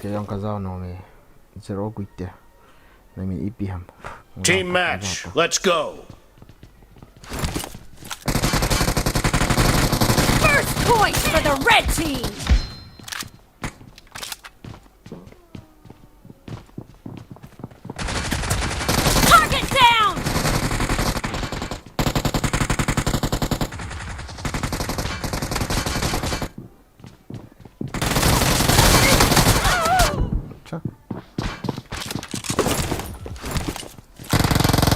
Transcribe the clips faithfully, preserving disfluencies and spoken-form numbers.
Jong ka jao nom e. Zero quit te. Na min ipi ham. Team match. Let's go. First point for the red team. Target down. Acha.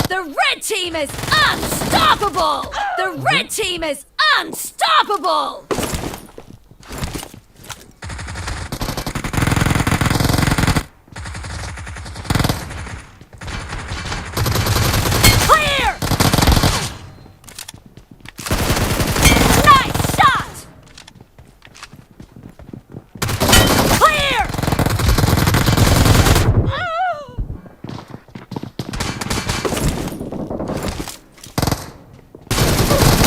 The red team is unstoppable. The red team is unstoppable. Clear! Nice shot! Clear!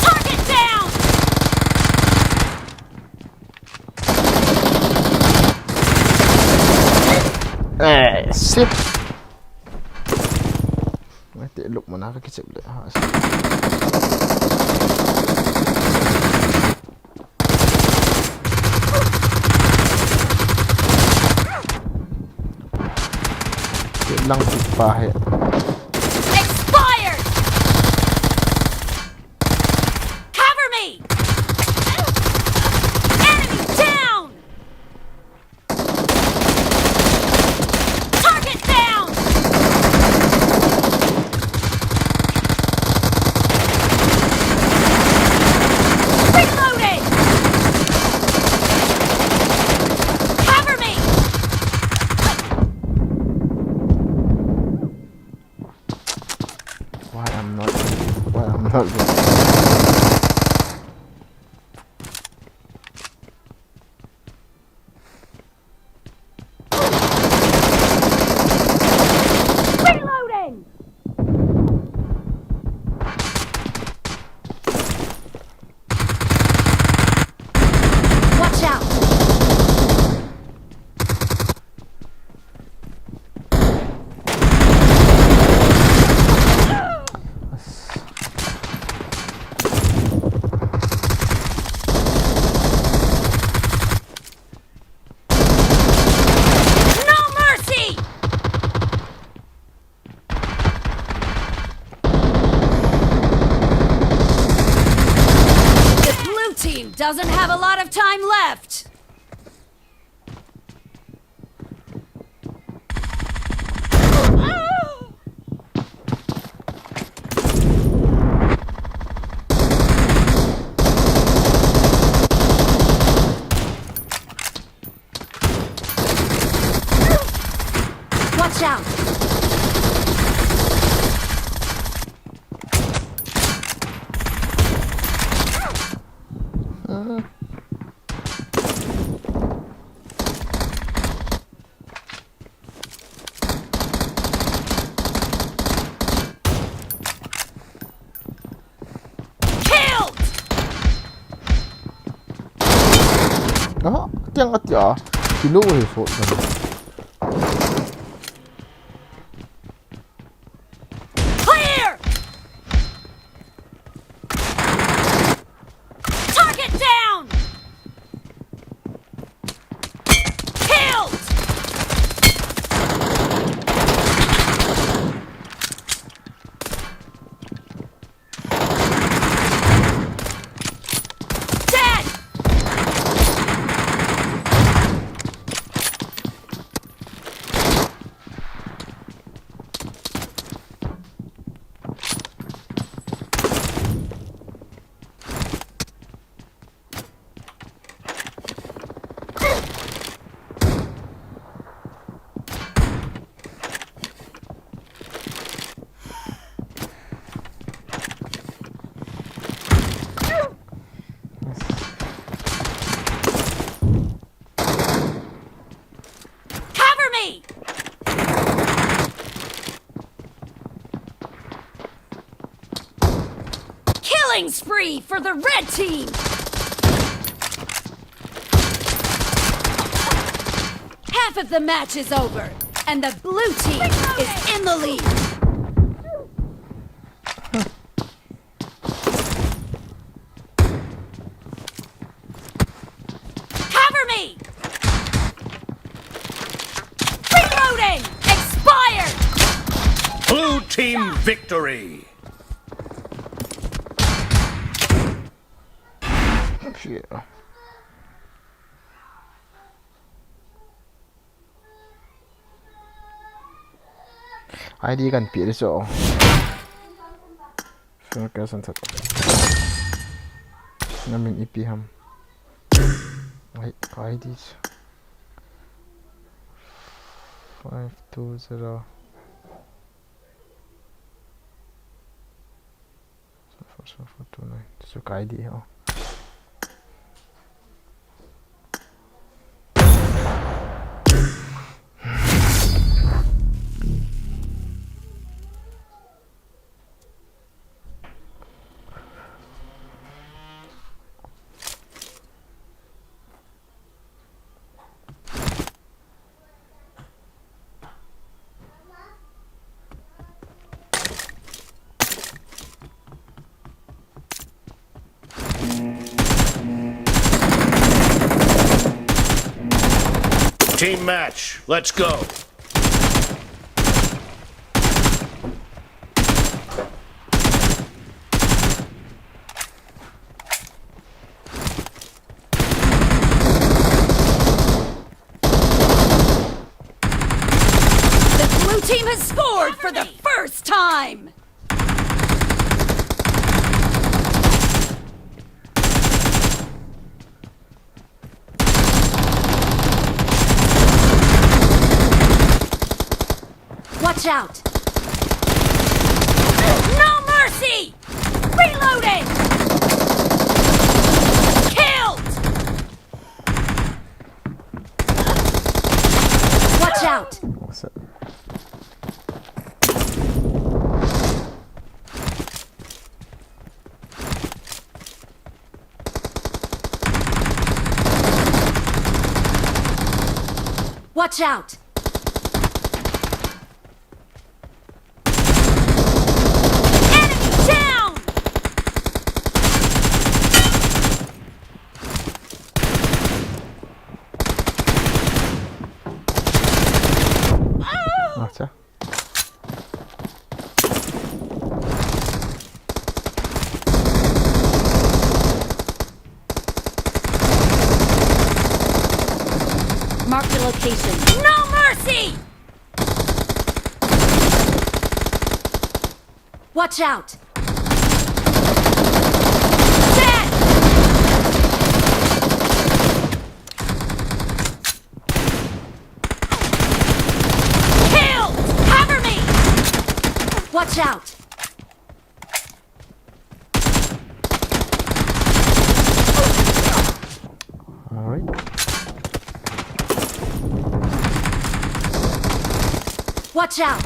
Target down! Eh, shit. Mati, look mana ka kichep le. Ha, shit. Lang pa he. Expired! Cover me! Enemy down! Target down! Reloading! Cover me! Why I'm not, why I'm not good? Reloading! Watch out! No mercy! The blue team doesn't have a lot of time left. Watch out! Killed! Ah, tiang atia. Kilo he shot gun. Clear! Target down! Killed! Dead! Cover me! Killing spree for the red team! Half Half of the match is over, and the blue team is in the lead. Cover me! Reloading! Expired! Blue team victory! Yeah. I D kan pi de so. Fingers and tap. Namin ipi ham. Ai, I D. Five two zero. Four seven four two nine. Chu ka I D ho. Team match, let's go. The blue team has scored for the first time. Watch out! No mercy! Reloading! Killed! Watch out! What's up? Watch out! Enemy down! Acha. Mark the location. No mercy! Watch out! Dead! Killed! Cover me! Watch out! All right. Watch out!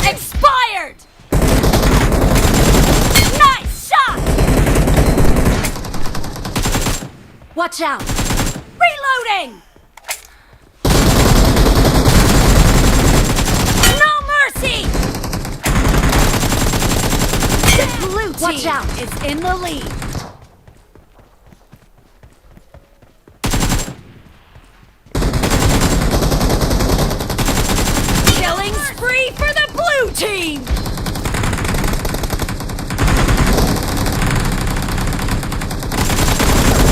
Expired! Nice shot! Watch out! Reloading! No mercy! The blue team is in the lead. Killing spree for the blue team!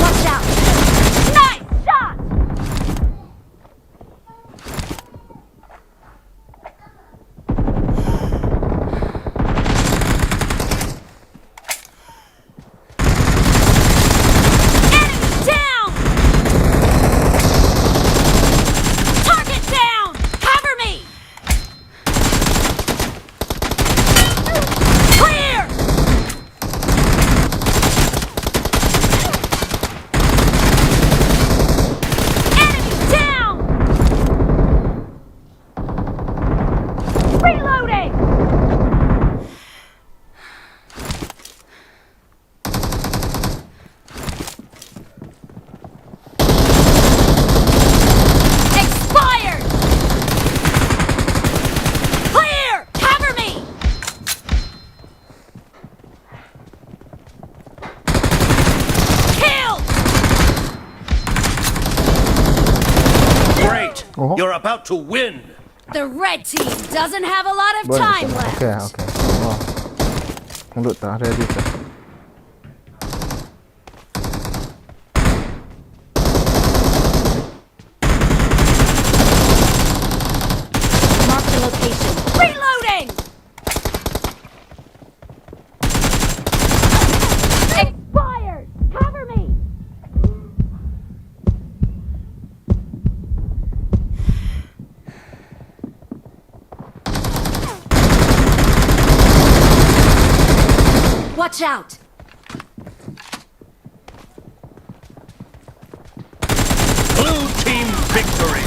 Watch out! Nice shot! To win. The red team doesn't have a lot of time left. Okay, okay. Oh. Hung lut ta, ready ta. Mark the location. Reloading! Expired! Cover me! Watch out! Blue team victory!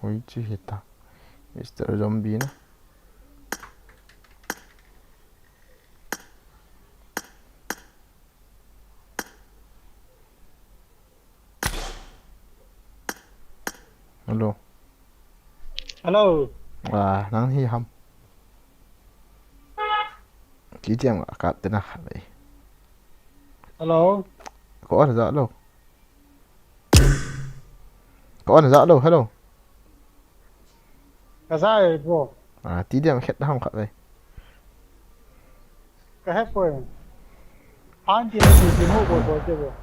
Oi, chi hita. Mister Zombie na. Hello. Hello. Ah, nang hi ham. Ki tiam a kap te na khat vei. Hello. Ko an za lo. Ko an za lo, hello. Ka za e, bro. Ah, ti diam khet ham khat vei. Ka he poi. Han ti ti ti mo bol bol te bro.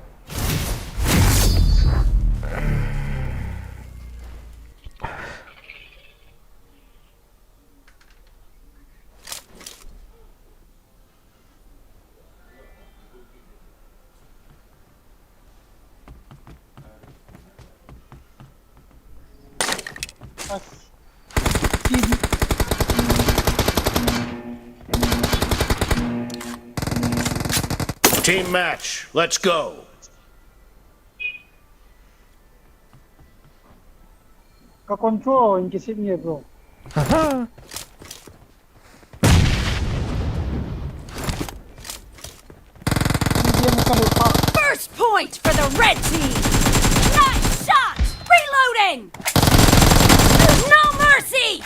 Team match, let's go. Ka control in kisip nge, bro. First point for the red team. Nice shot. Reloading. No mercy.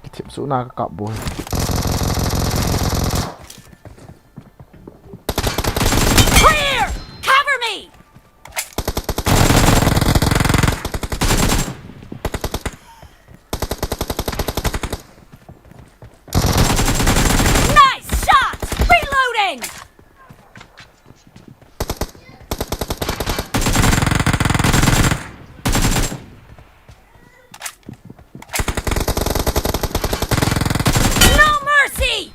Kichep su na ka kap bol. Clear! Cover me! Nice shot! Reloading! No mercy!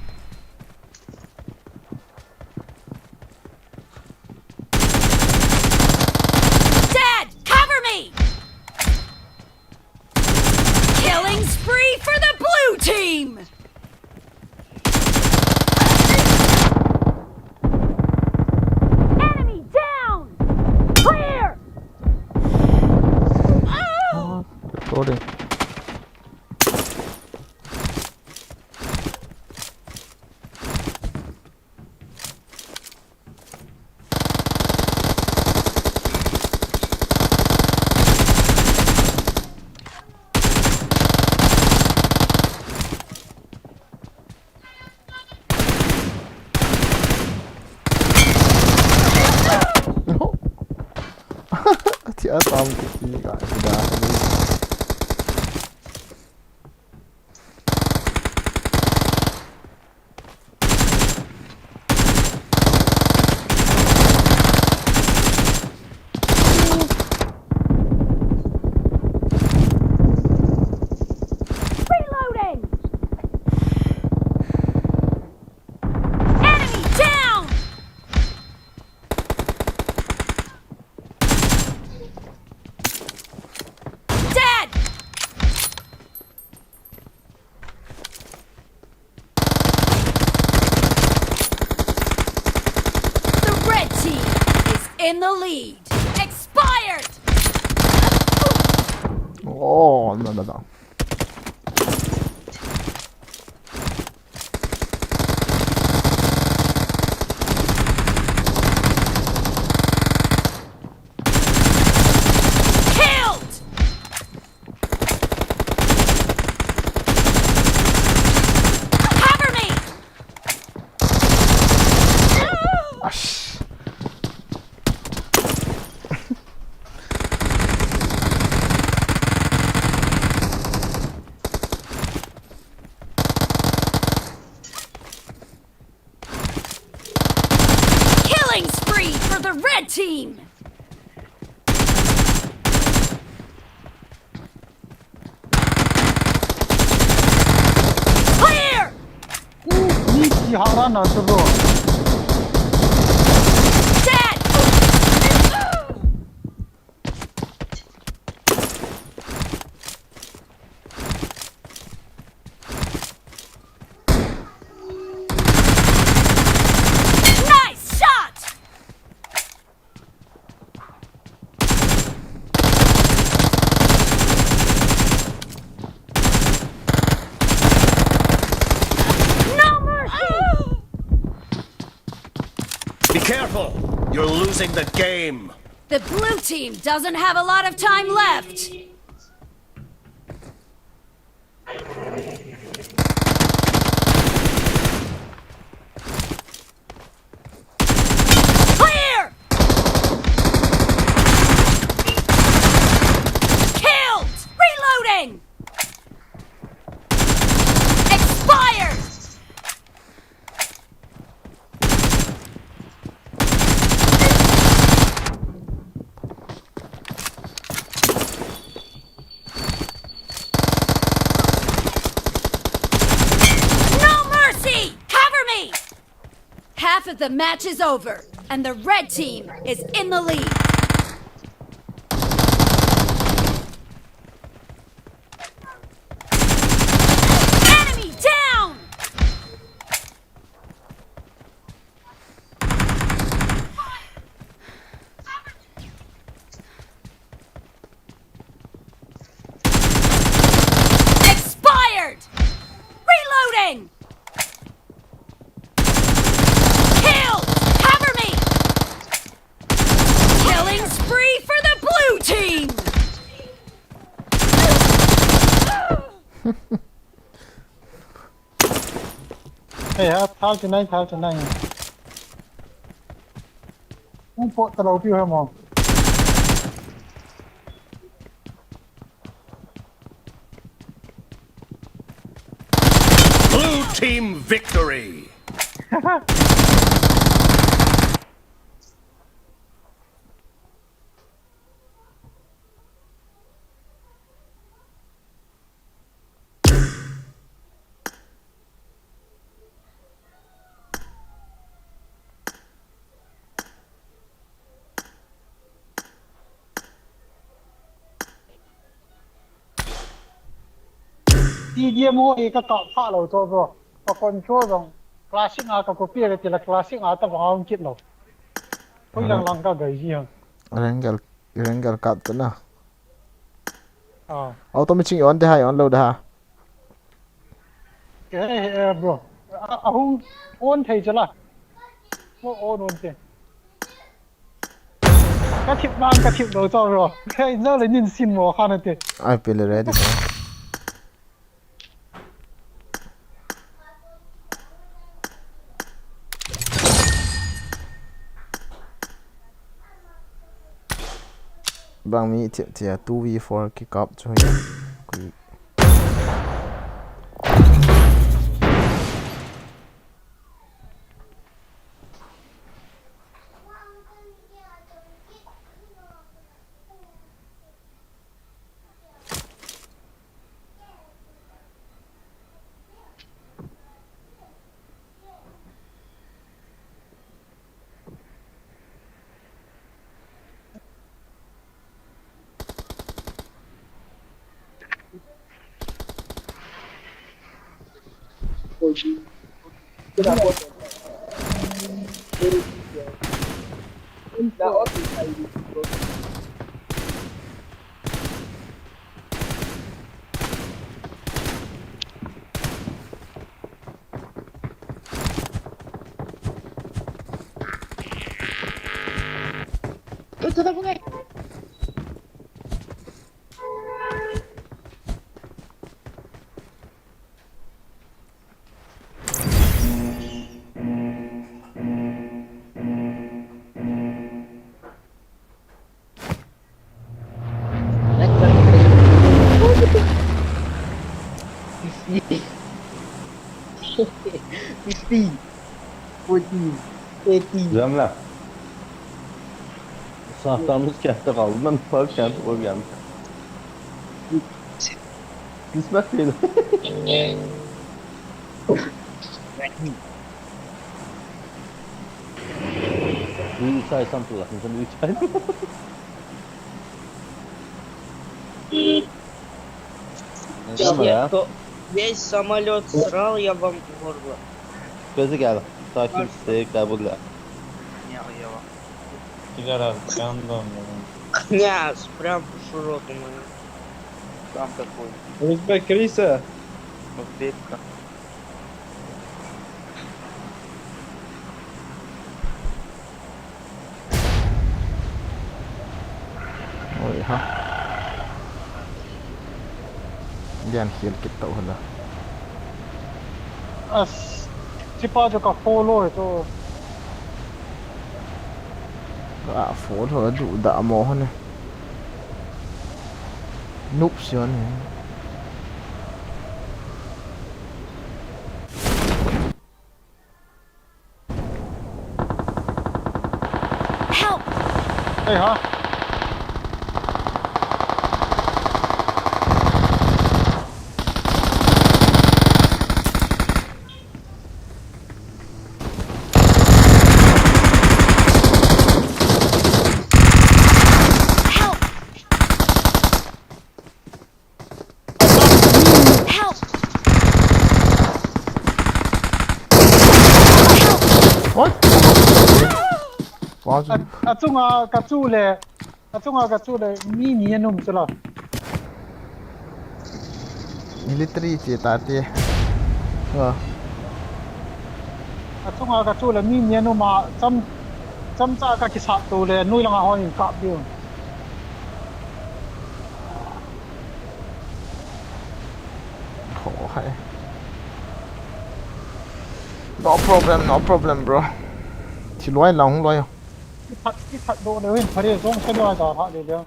Dead! Cover me! Killing spree for the blue team! Enemy down! Clear! Oh! Reloading. Ati atam kiti ka da. Reloading! Enemy down! Dead! The red team is in the lead. Expired! Oh, no, no, no. Team. Clear. Ni ki hara na to ro. Dead. Nice shot. No mercy! Be careful! You're losing the game! The blue team doesn't have a lot of time left! Clear! Killed! Reloading! Expired! No mercy! Cover me! Half of the match is over, and the red team is in the lead. Enemy down! Expired! Reloading! Kill! Cover me! Killing spree for the blue team! Hey, ha, thal chinai, thal chinai. Hung pot talou piu he mo. Blue team victory. T D M ho e ka kap pha lou to bro. Ka control jong classic a ka copy ka ti la classic a tabang a hung kit lou. Hoi lang lang ka gai ji hang. Rengel, rengel kap ta na. Ah. Auto mi ching on de ha, on lou de ha. Eh, eh, bro. A, a hung on thei chala. Mo on on te. Ka thip bang, ka thip lou to bro. Hey, no le nin sin mo kha na te. Ai pe le ready. Bang mi thip thip a two v four kikap chu hi. Kui. Fifty. Fifty. Forty. Eighty. Jam la. Sahtamız kehte kaldı. Ben bak kehte o geldi. Kısmet değil. Üç ay sampla. Sen üç ay. Нормально, а? Весь самолет срал, я вам горло. Gözü geldi. Sakin, sevgi, kabul. Не, я вам. Сигарет, гандон. Не, прям в рот мою. Там такой. Узбек, Риса. Узбекка. Oi ha. Dian hial kit tau hala. As, chipa jo ka follow to. Ka follow du da mo hane. Noob sia ni. Help! Ei ha. Help! Help! Oi! Wow. A, achunga ka chu le, achunga ka chu le, mi ni anum chu la. Military che ta te. Ha. Achunga ka chu le, mi ni anum a, cham, chamcha ka kisat to le, noi langa hon in kap diu. Ho hai. No problem, no problem, bro. Thi loi lang hung loi. Ki that, ki that do le hin phare jong se loi da ha le le.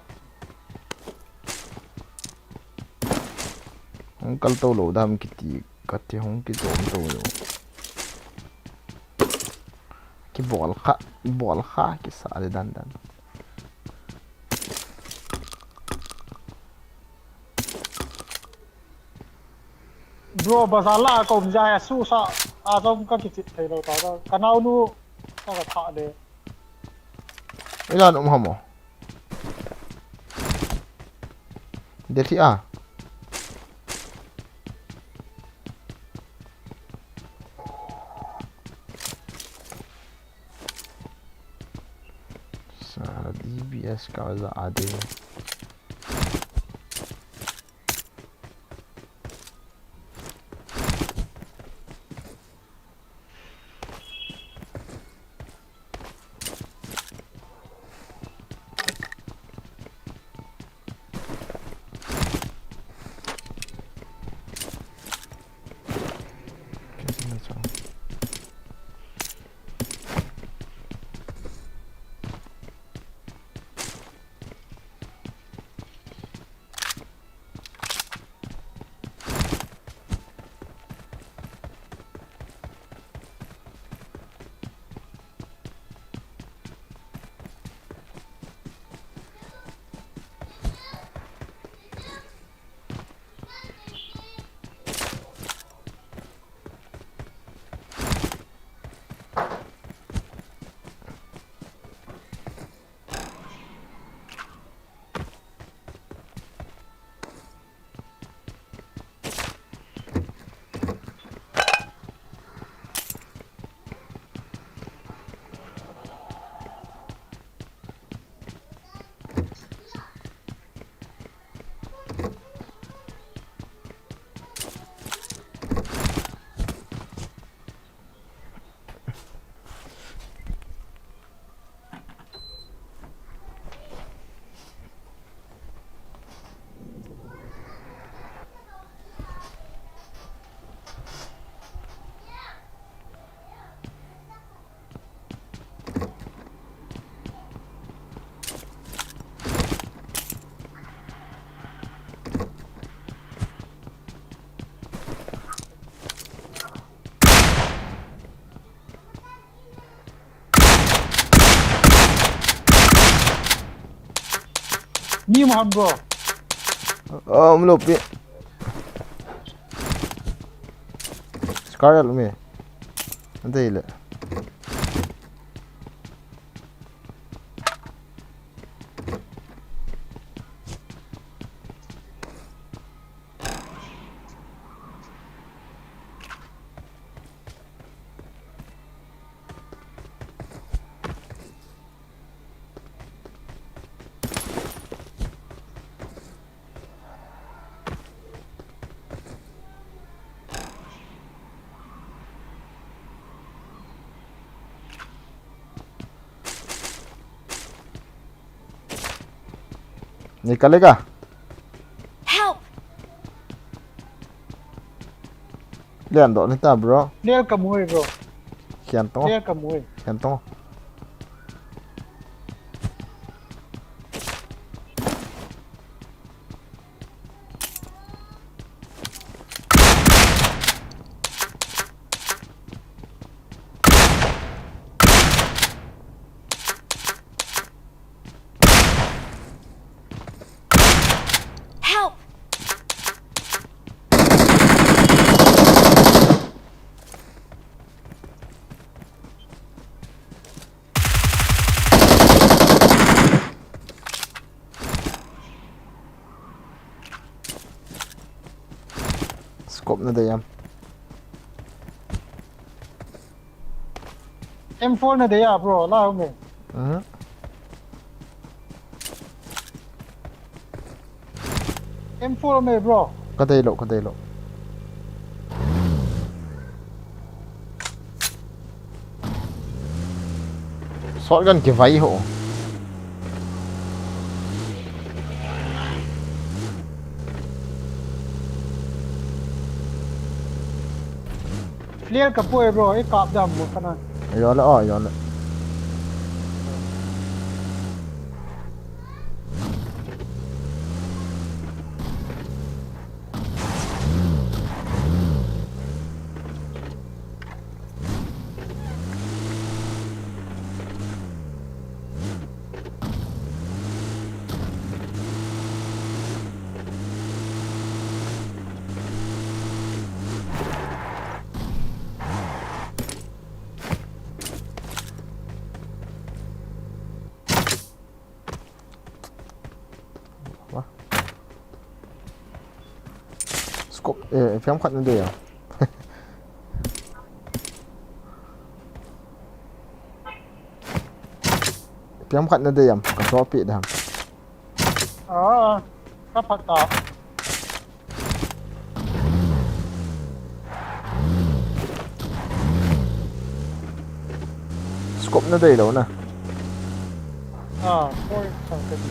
Hung kal to lo dam kiti, kati hung ki jom to lo. Ki bol kha, bol kha ki sa le dan dan. Bro, bazar la ka um jai a, su sa a jong ka kichit thei lo ta, ka, ka naonu ka, ka tha le. Ila um hamo. Delhi a. Sara D B S ka za ade. Ni mo ham, bro. Oh, umlo pi. Scar lo mi. Ante ile. Nikaleka. Help! Lian do ni ta, bro. Clear ka mu e, bro. Khian to. Clear ka mu e. Khian to. Help! Scope na dei am? M four na dei a, bro, la um e. Mhm. M four um e, bro. Ka dei lo, ka dei lo. Shotgun kivai ho. Clear ka poi, bro, i kap dam mo kana. Yo le, oh, yo le. Wah. Scope, eh, F M khat na dei a. F M khat na dei am, ka so pi dam. Ah, ka phat ta. Scope na dei lo na. Ah, four sang ka di.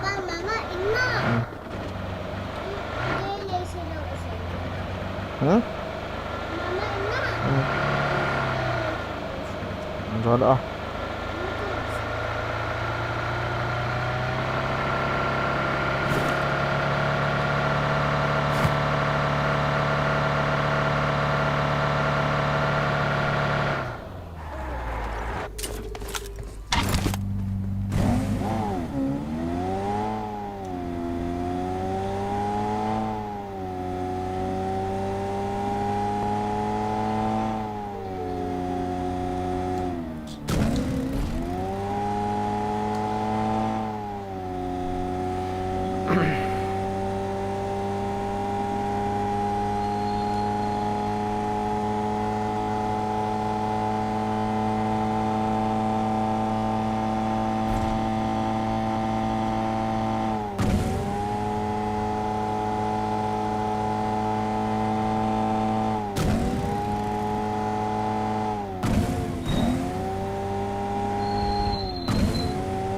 Pa, mama, inna. Hmm. Hmm? Hmm. Dah lah.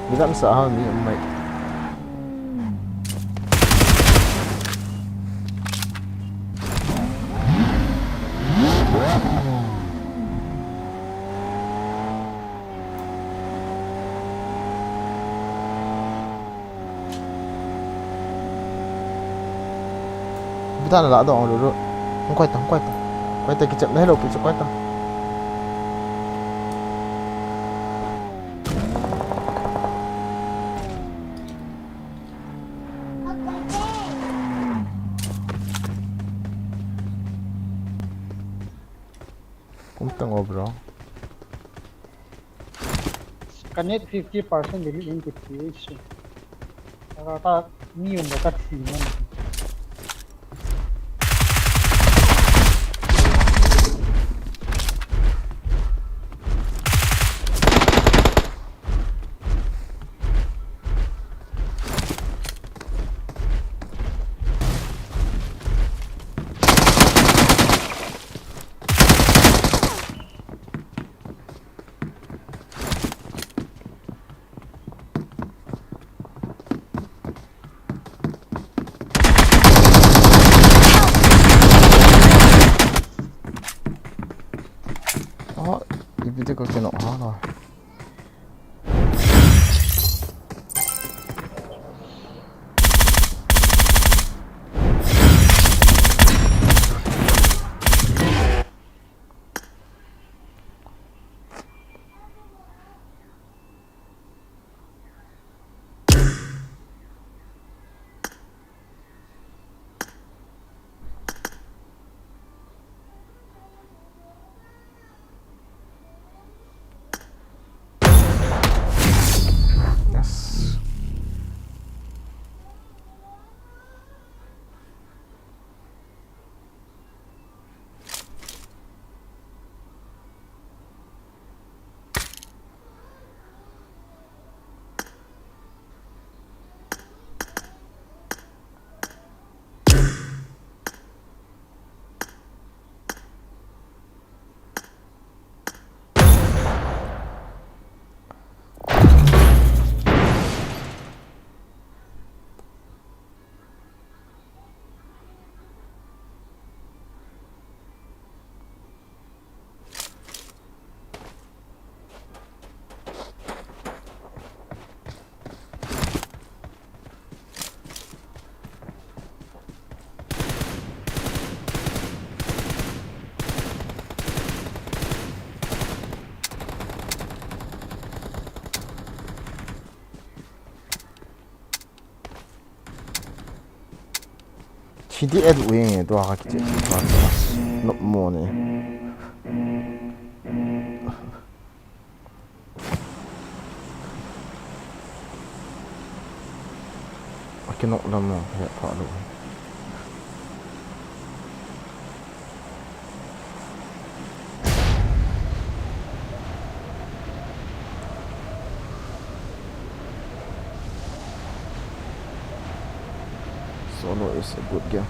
Bidam sa ha mi mai. Bidam la dong lu lu. Hung koi ta, hung koi ta. Koi ta, kichep na hilou pi chu koi ta. Kum tang o, bro. Ka net fifty percent limit in kiti chu. Ka, ka, mi um ka thi man. Oh, ipi te ka kino ha la. Yes. Chidi edu e, tua ka kiti pa ta. No mo ni. Akinok lam mo, he pa lo. Solo is a good game.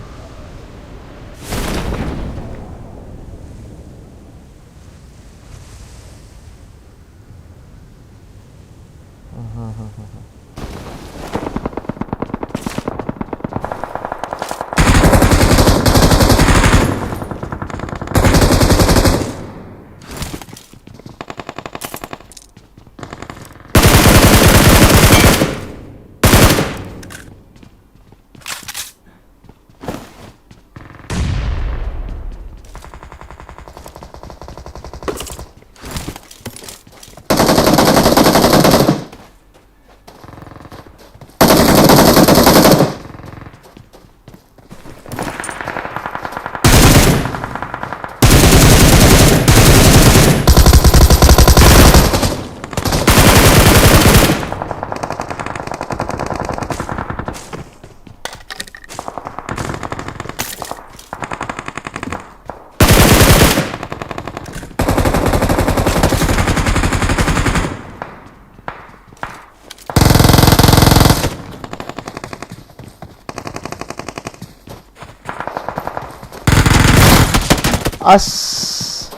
As.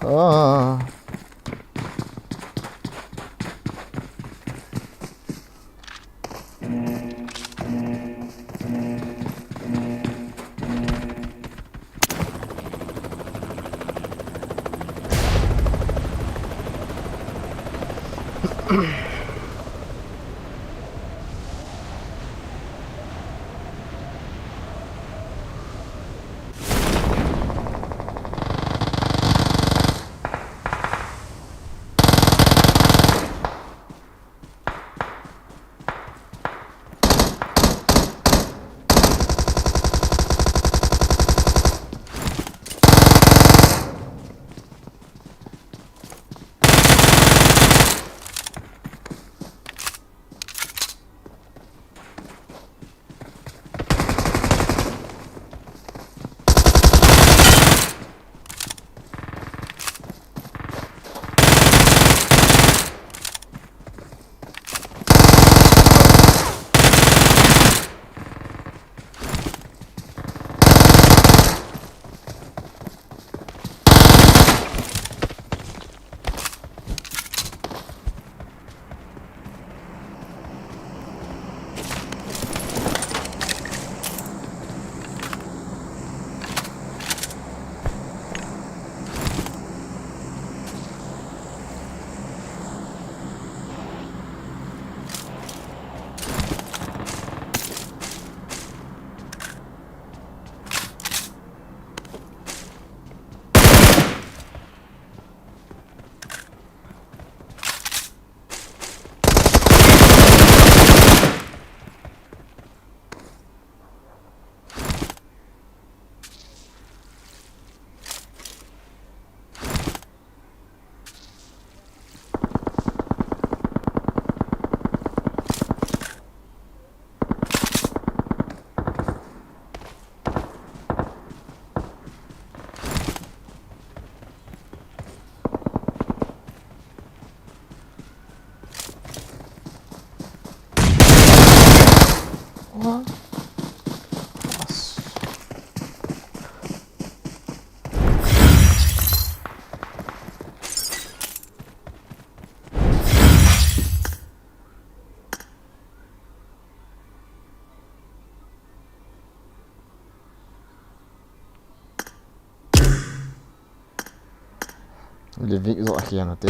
Ah. What? Livik zo a khian ate.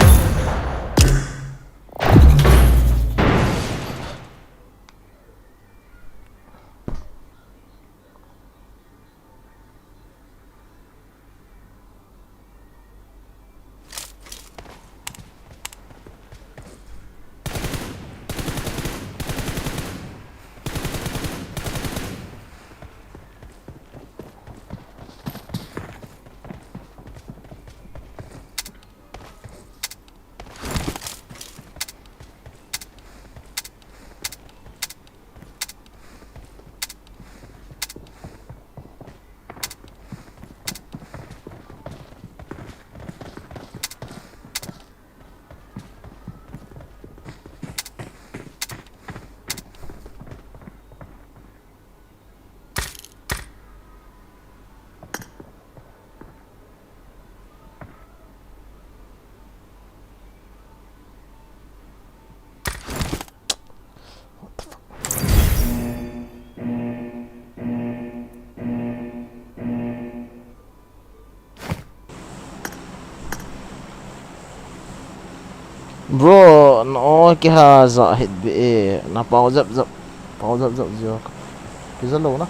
Bro, no, kiha za hit be, eh, na pau zap zap, pau zap zap zio. Kiza lo na.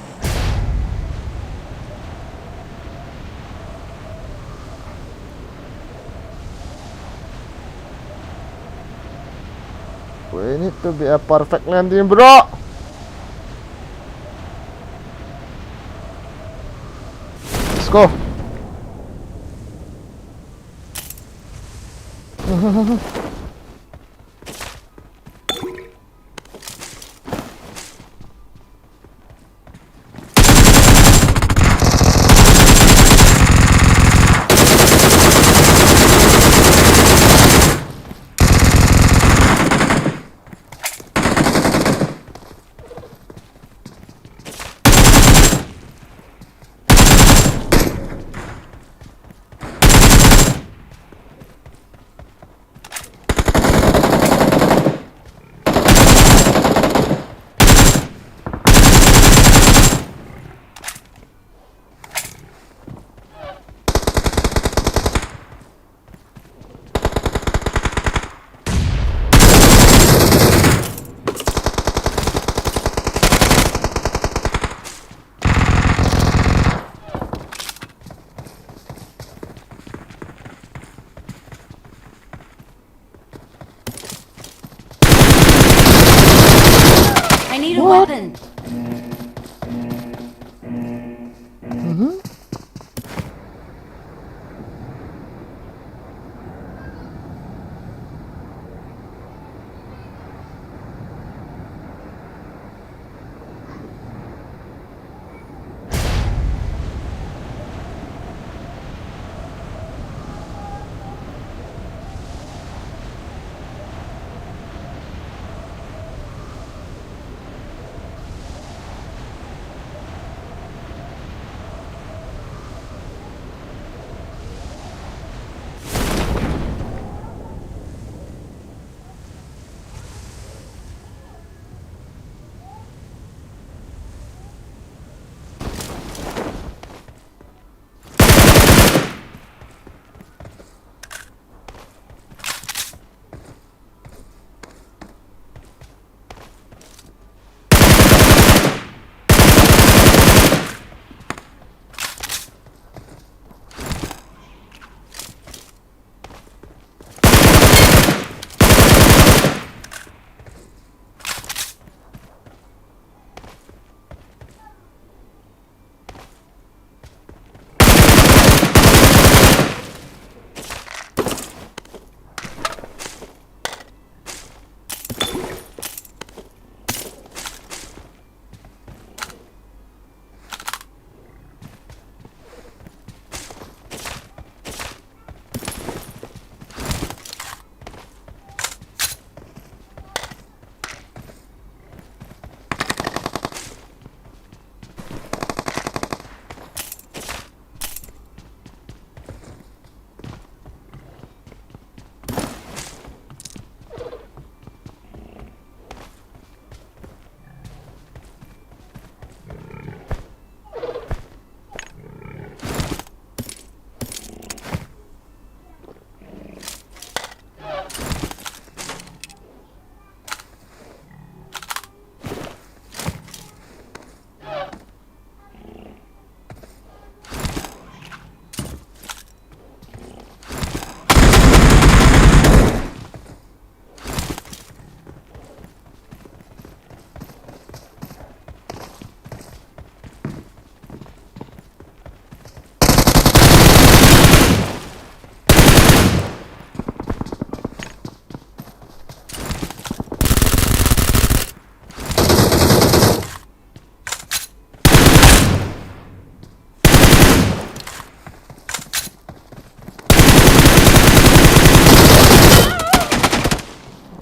We need to be a perfect landing, bro. Let's go. I need a weapon.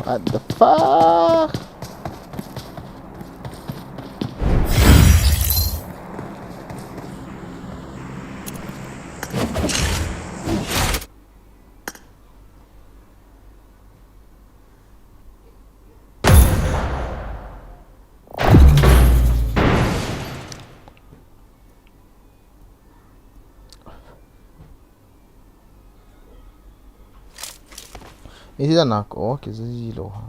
What the fuck? Iti da na ko, kizi lo ha.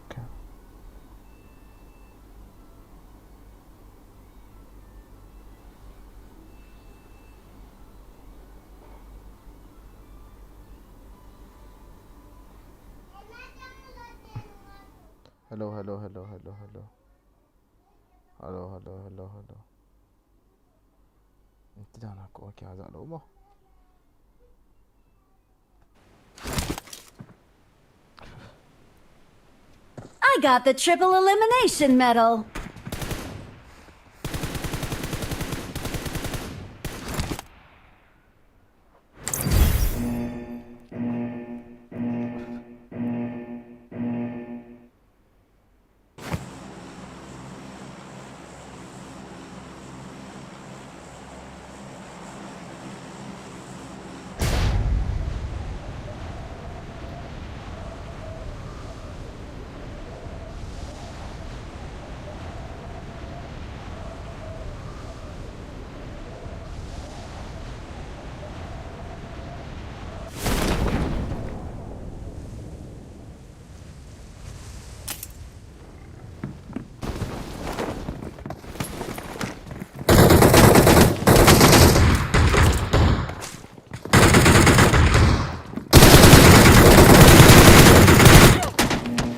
Okay. Hello, hello, hello, hello, hello. Hello, hello, hello, hello. Iti da na ko, kya ja lo mo. I got the triple elimination medal.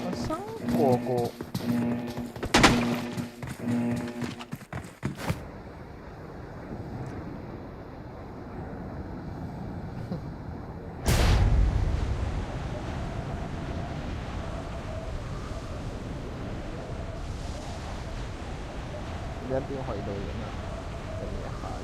Asang ko ko. Lian ting hoi lo na. Kani a hai.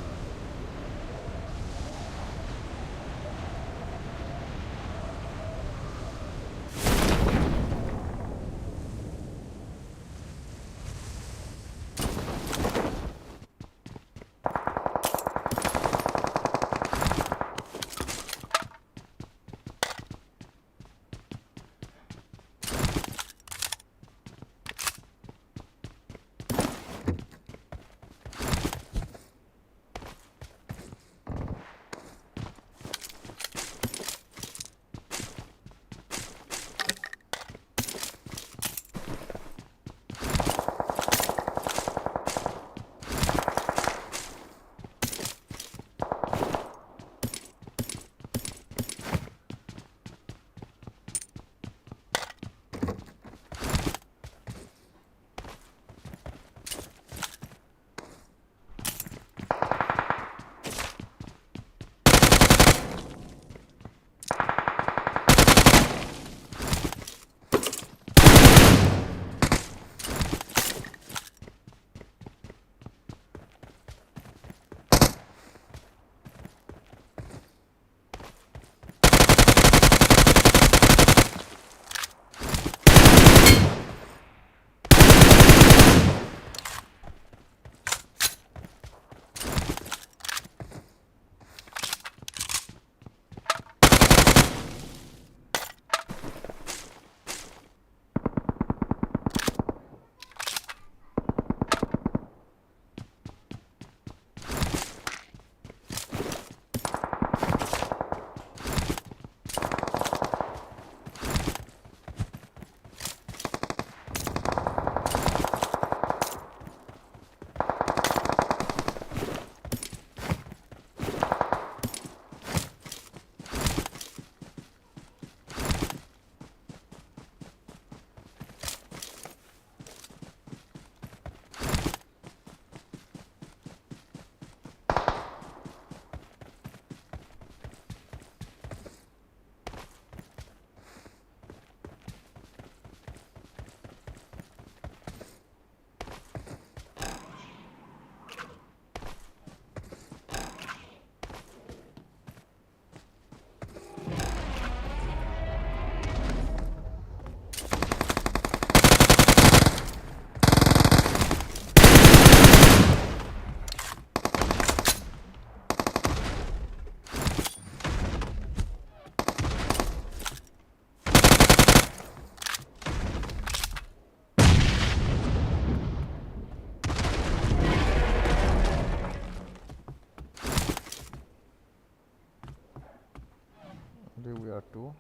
Here we are two.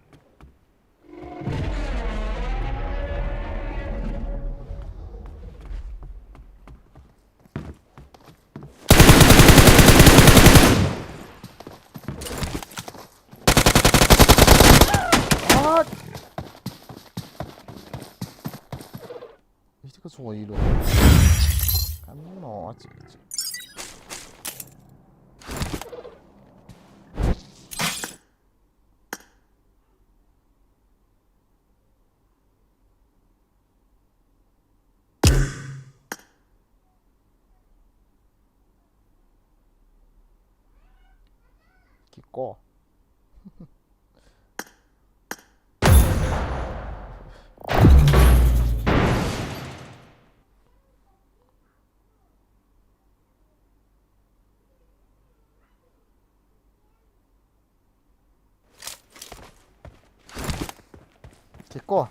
What? Este ko soy lo. Kano, achi, achi. Kiko. Kiko.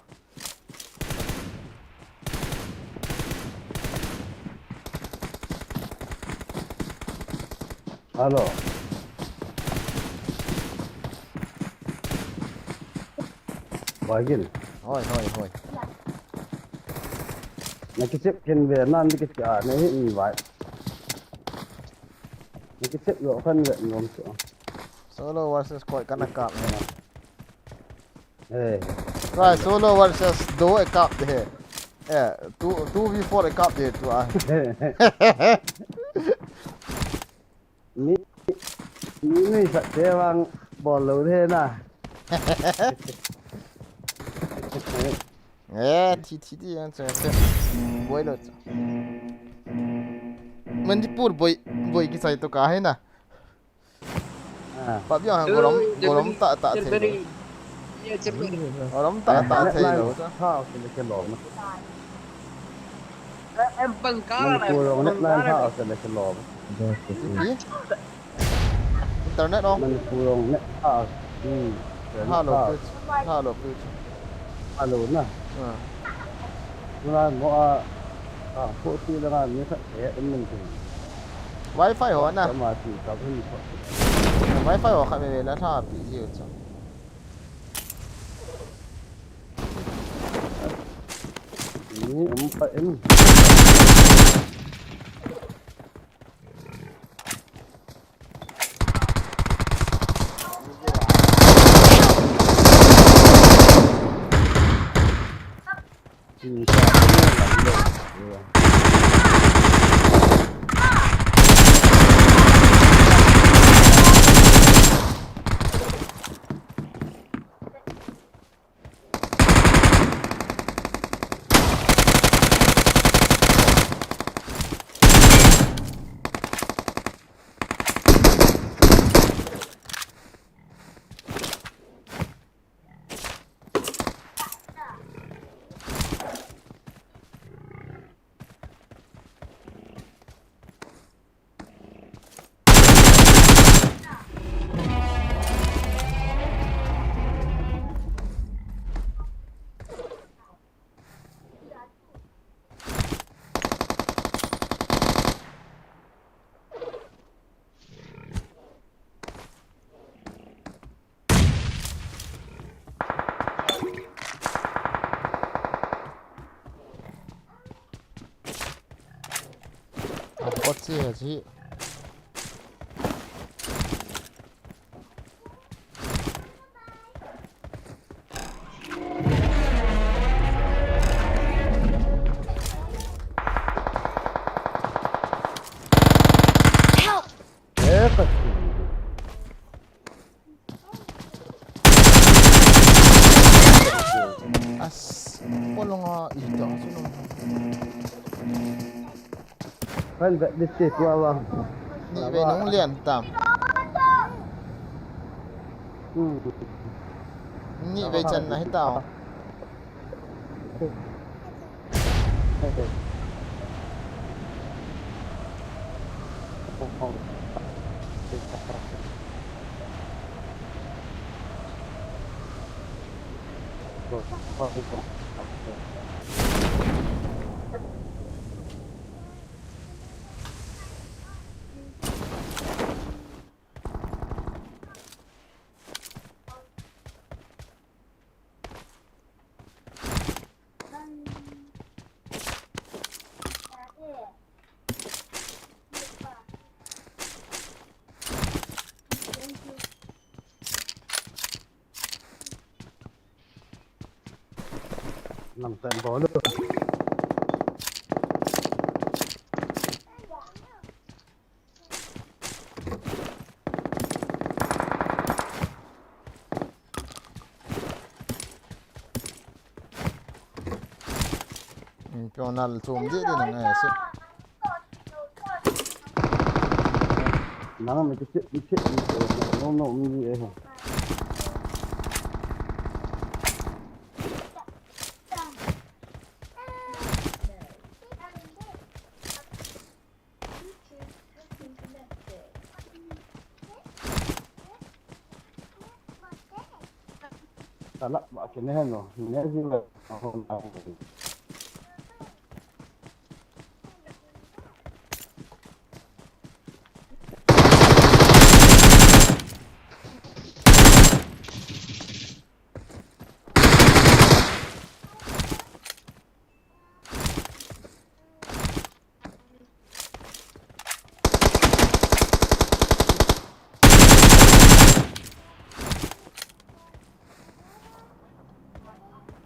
Hello. Bagil. Hoi, hoi, hoi. Na kichep ken ve, nan di kichep a, na hi invite. Na kichep lo kan ve nom chu. Solo versus squad kana kap he. Eh. Right, solo versus duo e kap de he. Eh, two, two v four e kap de tu a. Mi, mi, mi sa te vang bol lo de na. Eh, thi, thi, thi, ang sa, sa. Boi lo. Manipur boi, boi kisai to ka he na. Ah. Pabia han golom, golom ta, ta thei lo. Golom ta, ta thei lo. Ha, ke le ke lom. Em pan ka la. Manipur rong net line ha, ke le ke lom. Internet on. Manipur rong net ha. Hmm. Hello, please. Hello, please. Hello na. Ah. Tuna mo a, a, ko ti la nga mi khat e, um, min tin. Wi-Fi ho na. Kama ti ka hun ko. Na Wi-Fi ho khat me la tha pi ji u cha. Ni um pa em. Apa sih, sih? Help! Eh, kasi. As, polong a ita sunung. Kan vet di ti tua bang. Ni ve nung lian tam. Hmm. Ni ve chan na hi tao. Lamtah in bol u. Piona le chom di di nang ai se. Nang mi che mi che mi che no no mi e ha. Tala ba ke ne no ne ji le.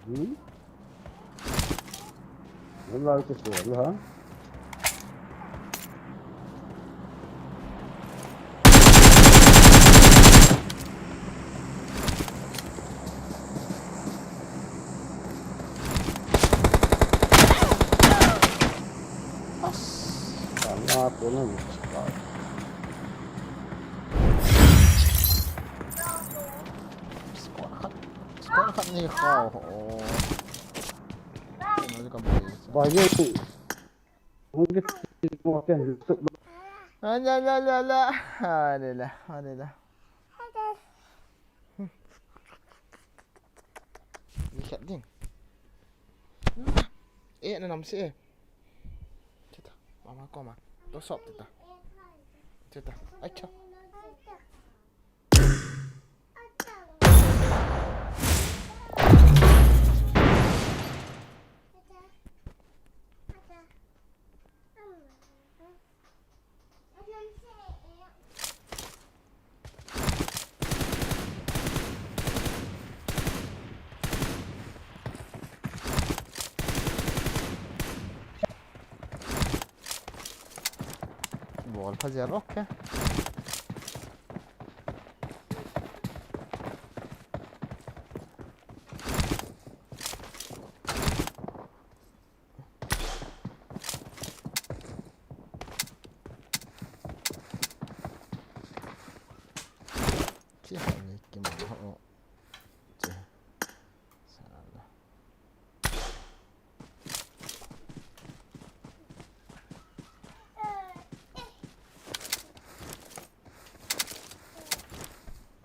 Hmm? Wala ka sa ha? Tama po na. Squad khat, squad khat ni kha. Oh. Ba ye. Hung ki mo ke YouTube. Ala la la la. Ala la, ala la. Ni khat ding. Eh, na nam se. Tita, mama koma. To sop tita. Tita. Ai cha. Bol pha jel, okay. Chi ha ni ki ma ho. Chi. Sala.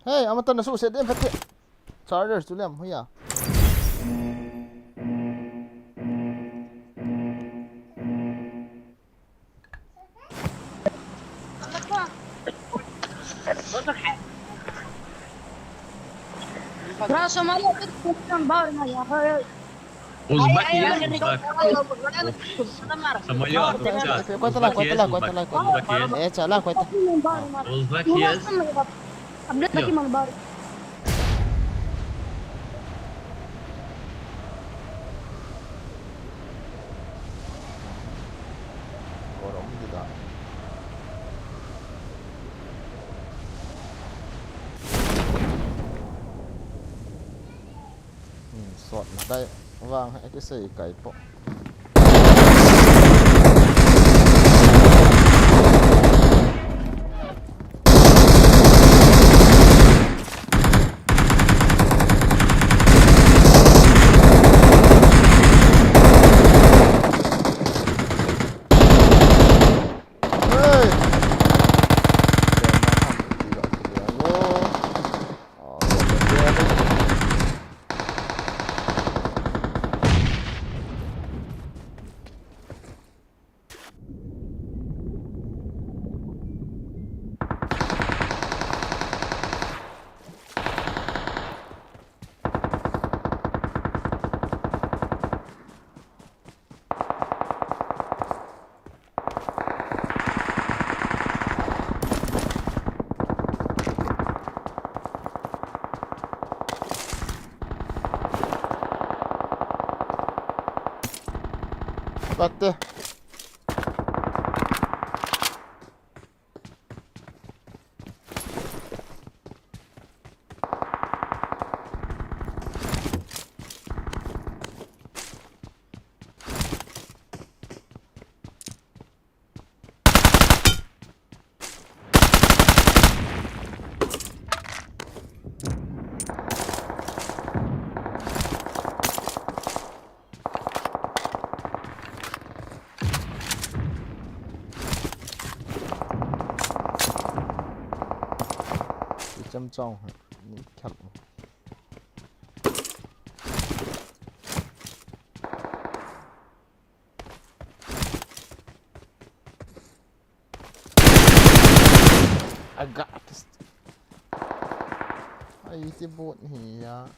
Hey, amatan na suset em pati. Charger tu lem, huya. Bro, Somalia, Узбек есть, узбек. Самолёт, сейчас. Узбек есть, узбек. Э, чала, кой-то. Узбек есть. Sot na dai vang he kisei kai po. Tate. Cham chong ha, ni khap. Aga, ai, ti bot hi ya.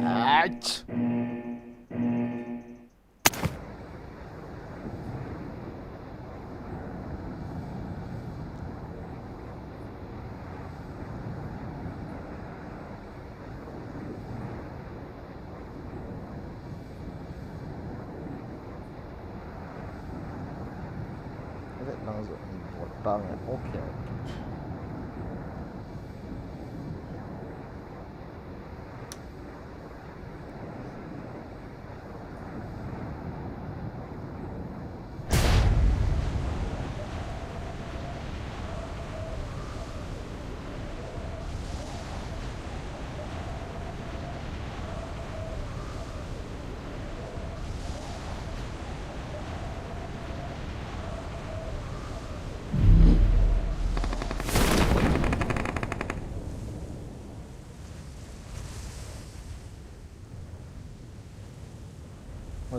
Ach. Vet lang zo, bot tang e, okay, okay.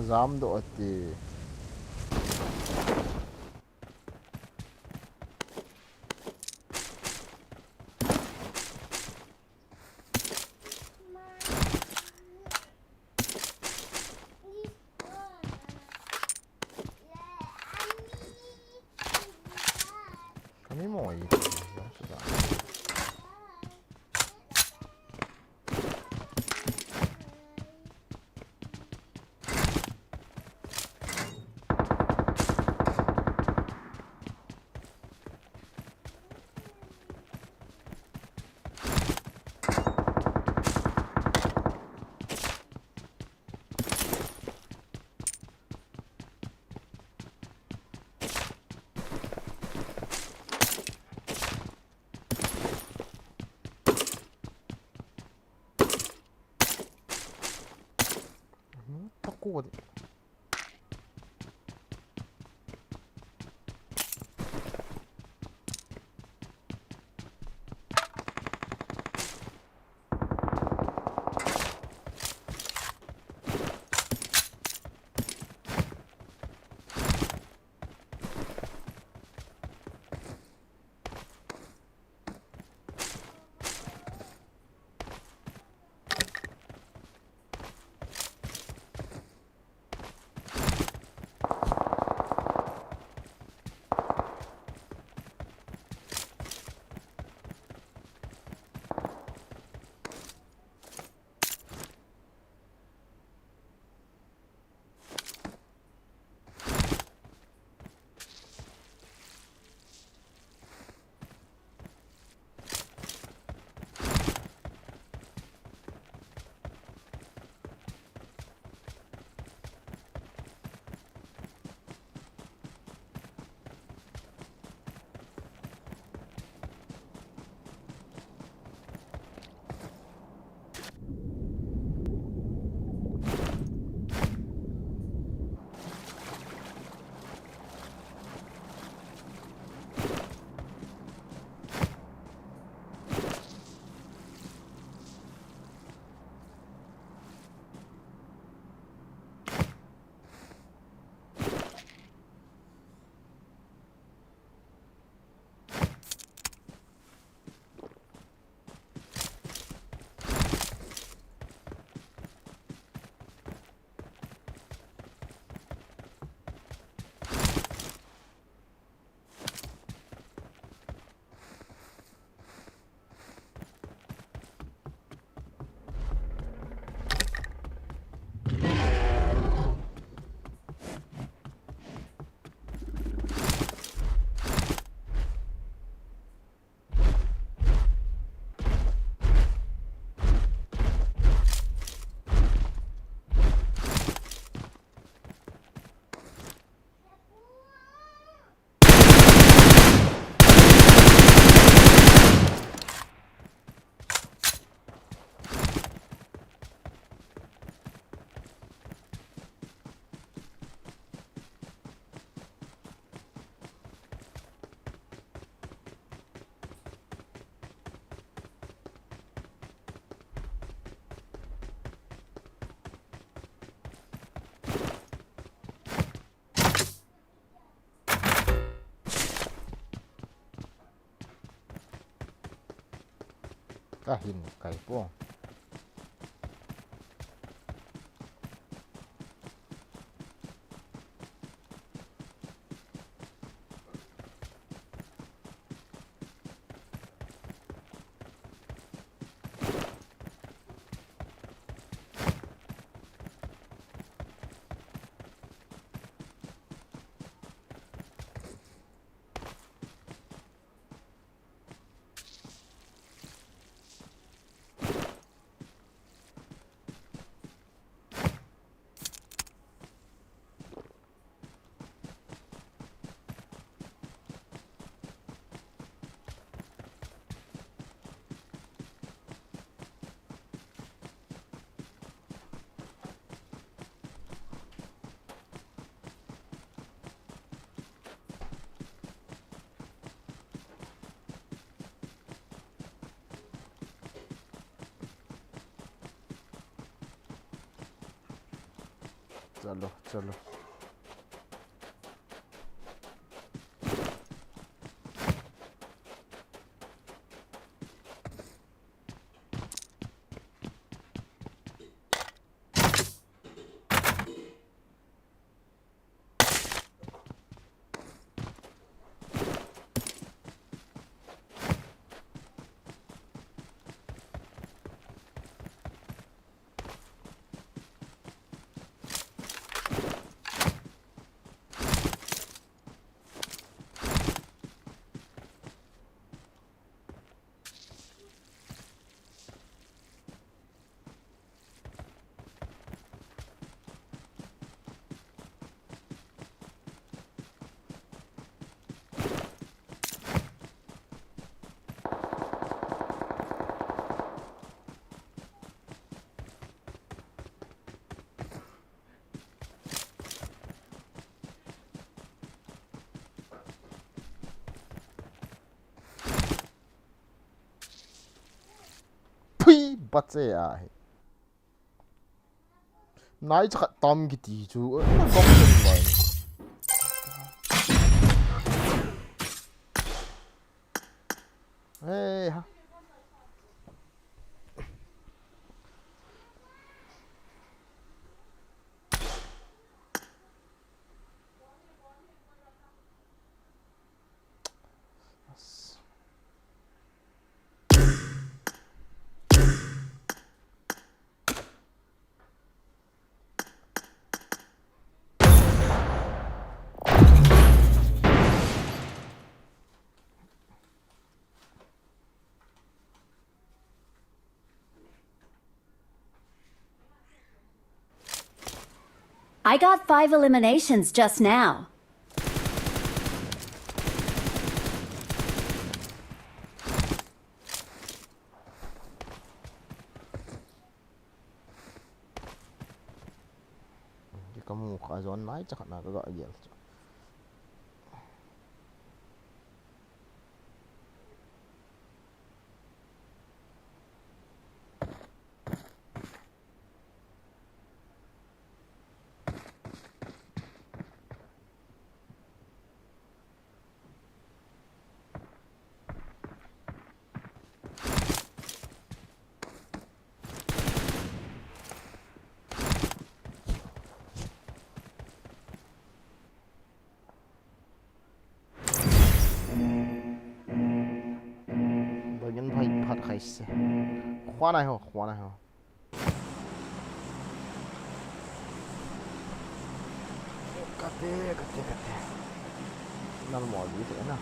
Jam doh ati. Kami mo i. Kodi. Kahin kai po. चलो, चलो। Pache ahi. Nai chakhat tam kiti chu, eh, na gong chen mai. Hey, ha. I got five eliminations just now. Kamu kha zone nai chakhat na kaga gel. Bangin bhai phat khai se. Khwa nai ho, khwa nai ho. Kate, kate, kate. Nal mo di te na.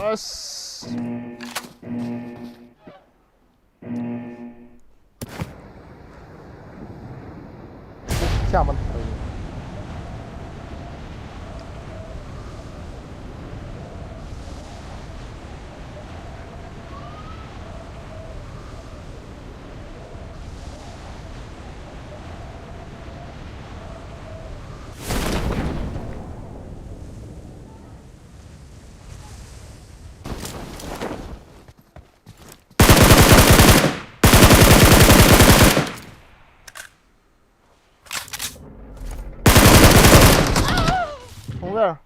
Bas. Kya man. Over.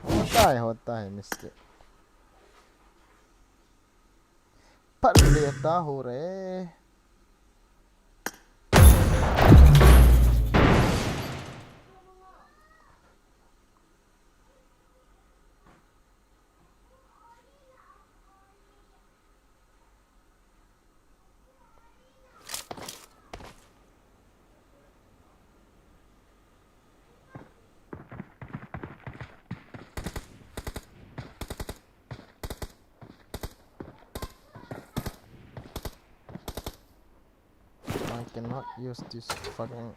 होता है, होता है mistake. पढ़ लेता हूँ रे. Use this fucking.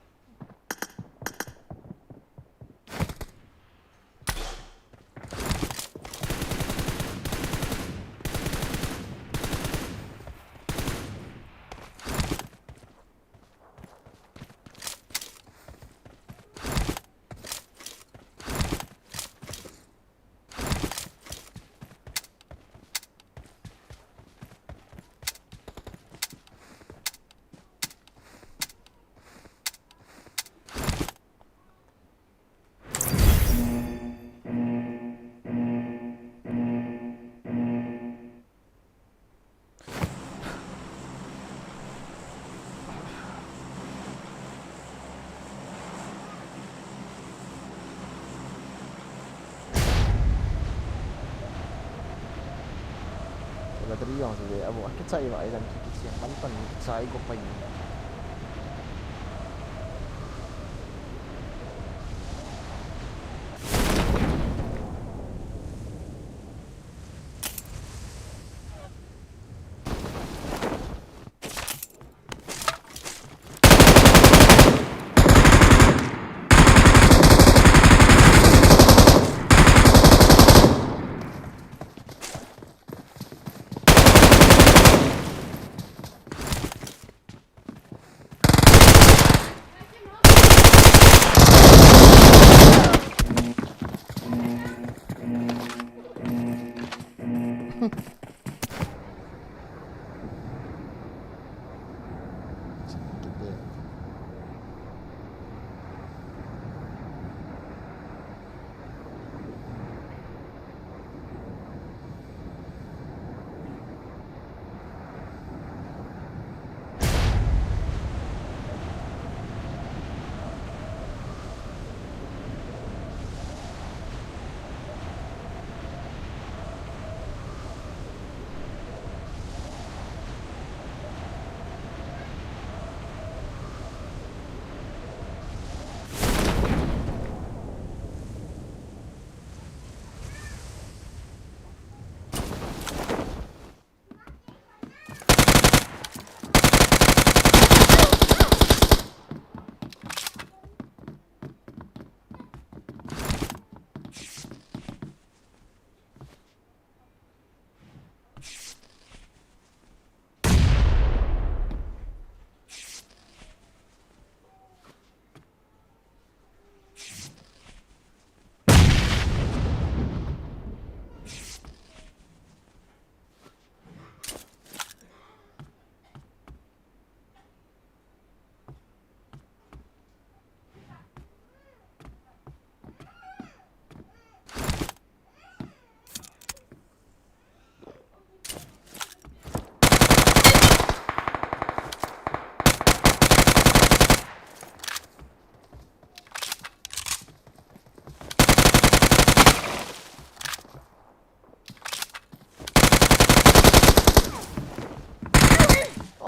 Battery jong si ve, abo akichai va, idan ki kichai, pan pan kichai go pai.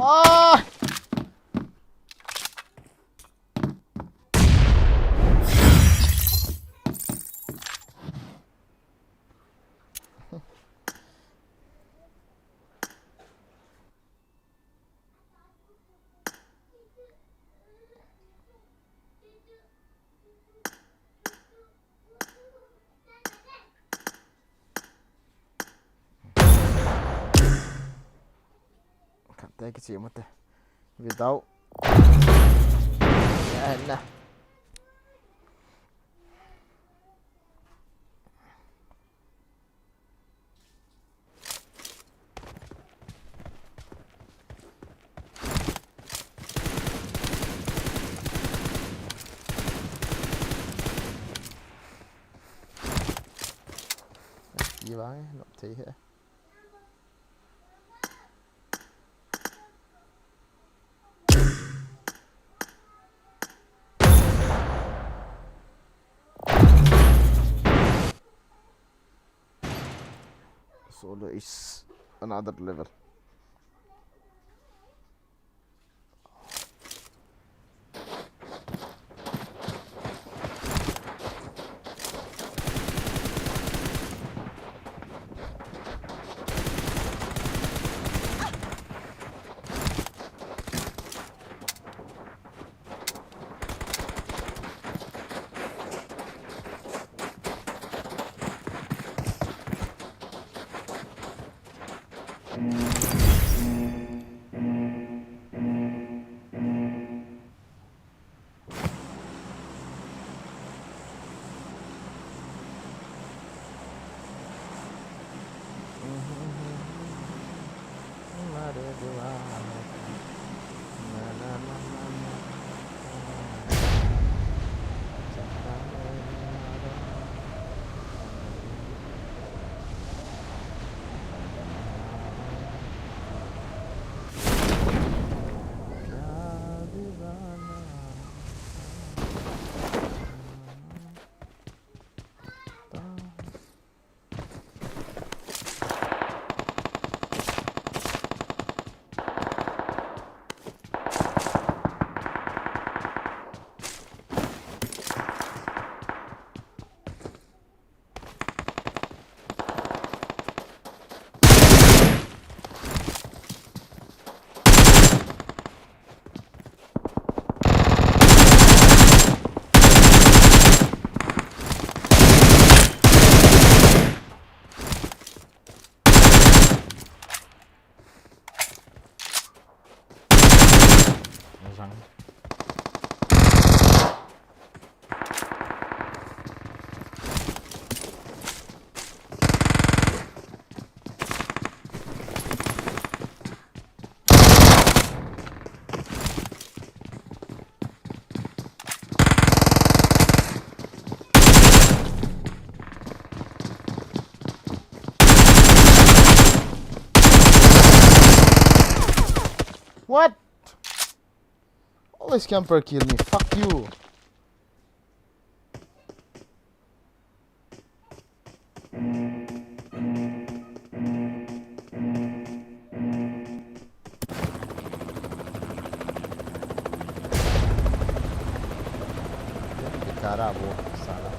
Ah! Khatte kiche mate. Without. Eh, na. Ye vang, eh, nop thei he. Solo is another level. What? Always camper kill me. Fuck you. Cara bo, sala.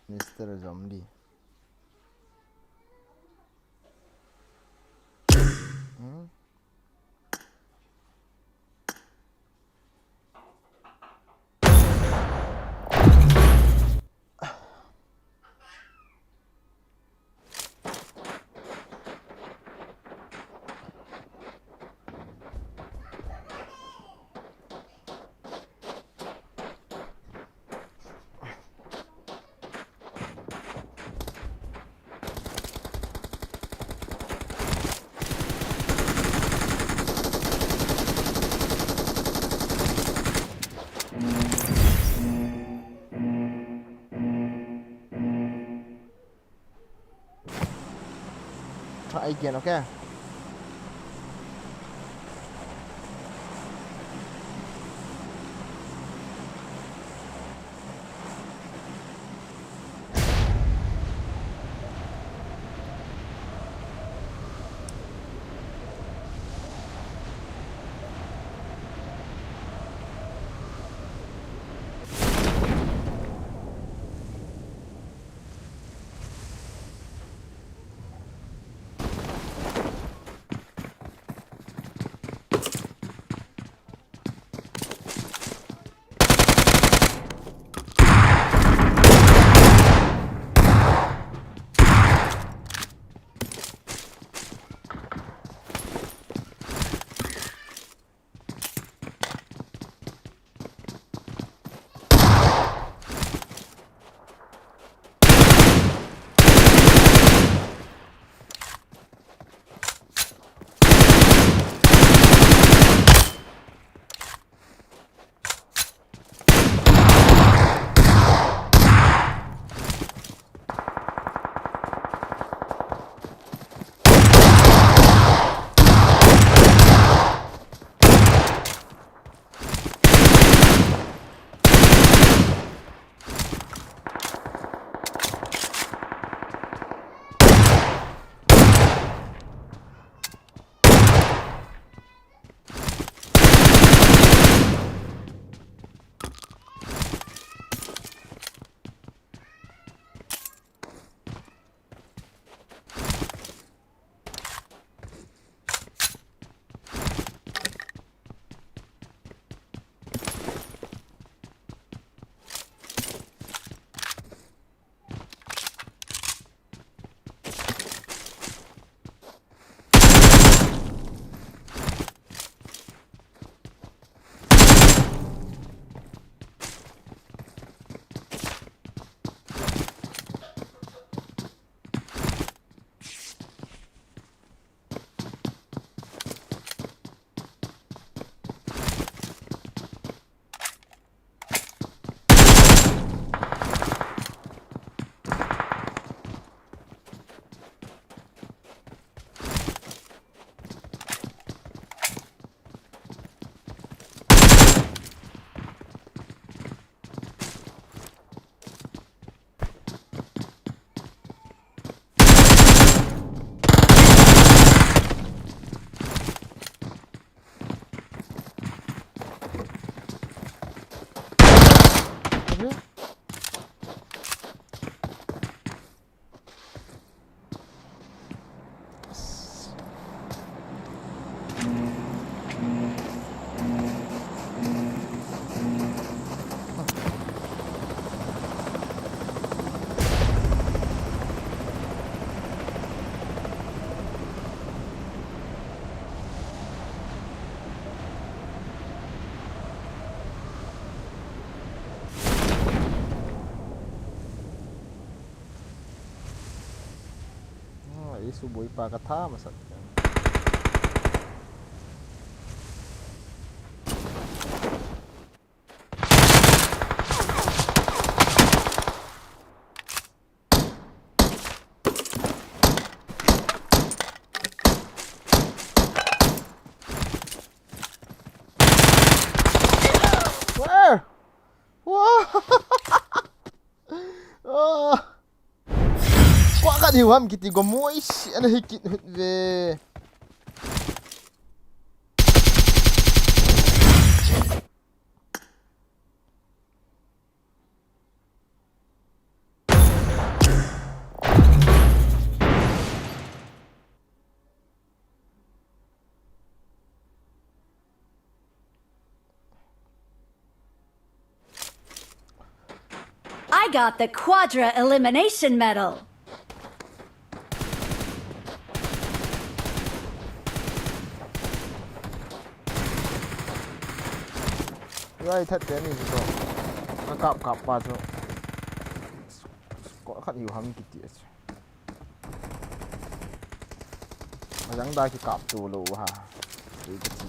Mister Zombie. Hmm? Try again, okay? Suboi pa ka tha masat. Where? Wah! Ah! Kwa ka diu ham kiti go moi si ana hikit hut ve. I got the Quadra Elimination Medal. Rai that te ni chu. Ka kap kap pa chu. Ko khat hiu ham kiti chu. Majang da ki kap tu lo ha. Ei ka ti.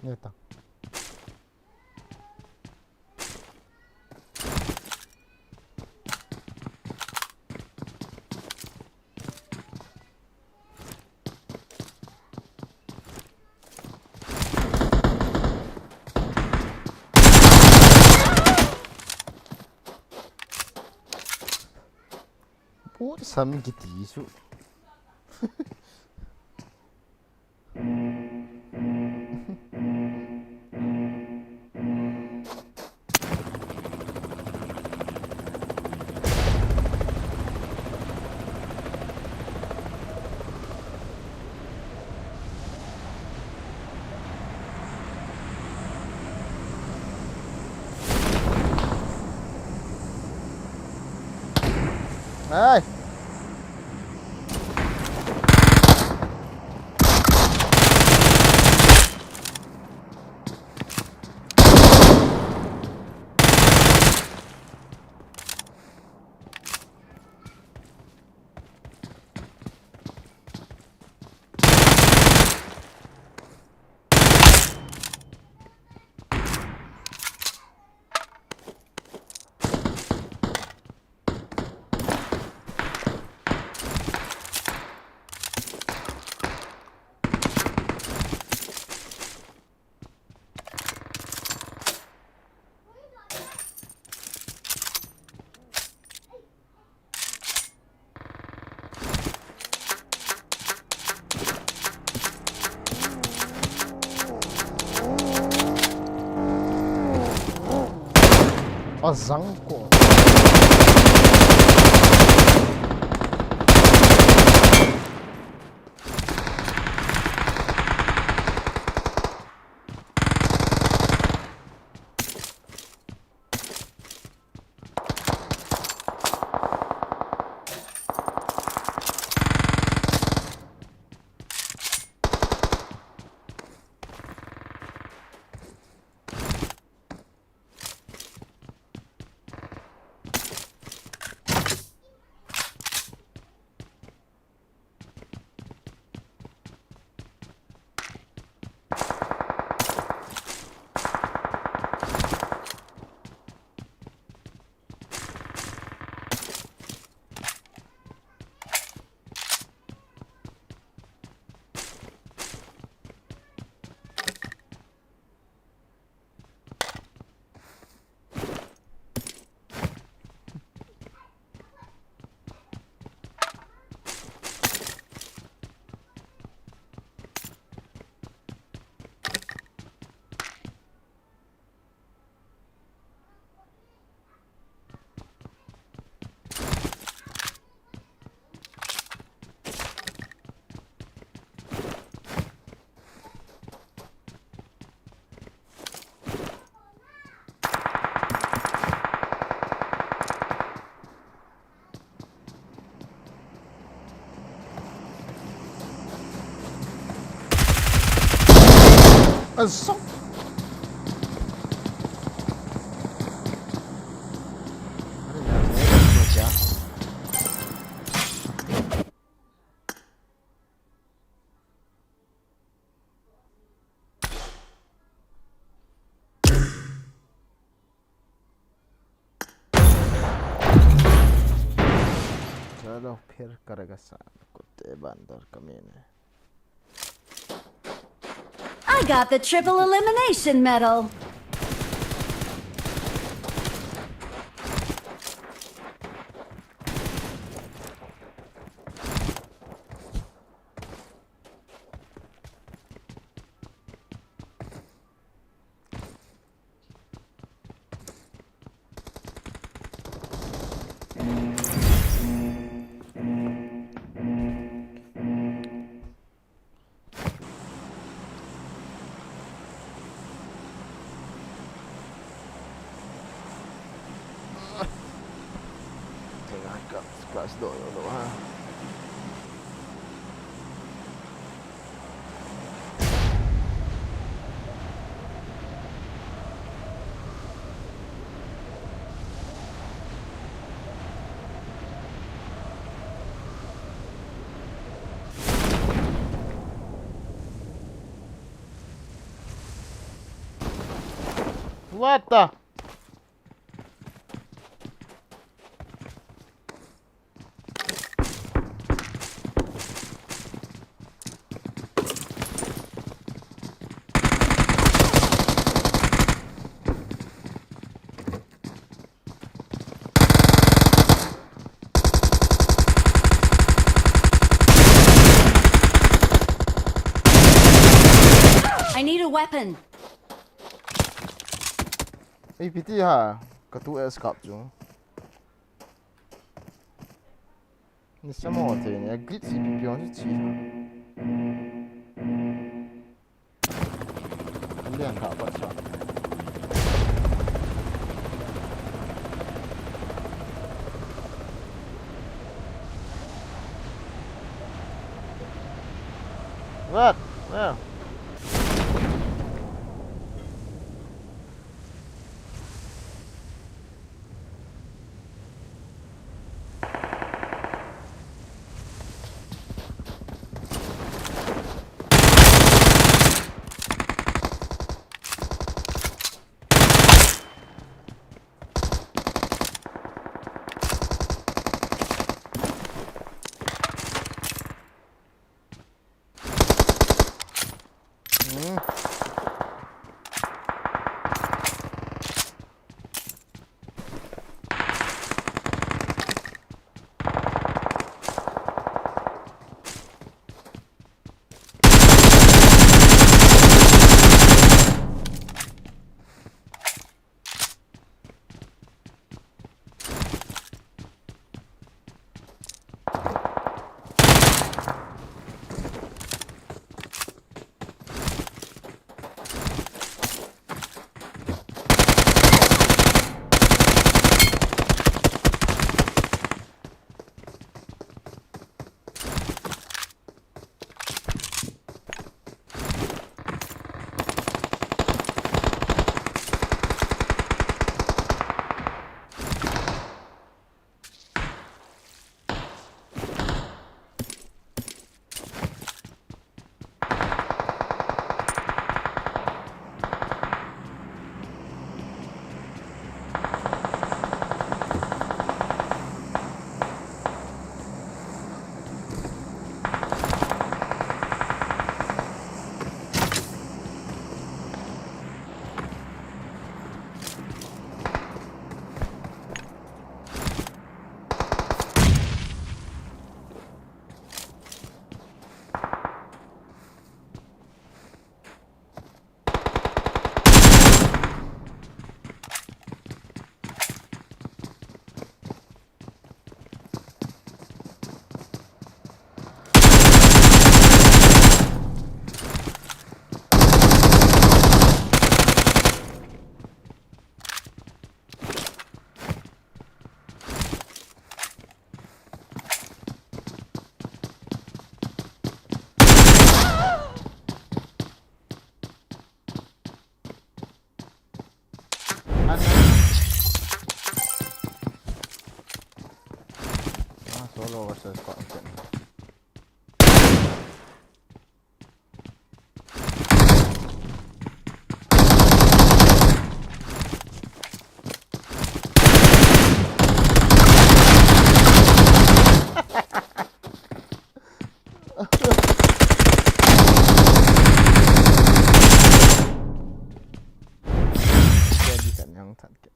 Neta. Put sam kiti su. Ai. Azang ko. Azok. चलो, फिर करेगा सान। कुत्ते बंदर कमीने। I got the triple elimination medal. Tenga ka scratch do do ha. What the? I need a weapon. Ei, piti ha, ka tu S kap chu. Ni samo te ni, a glitch si pi pi on si chi. Lian kha pa cha. What? Where? Solo versus squad ken. Ken jong than ken.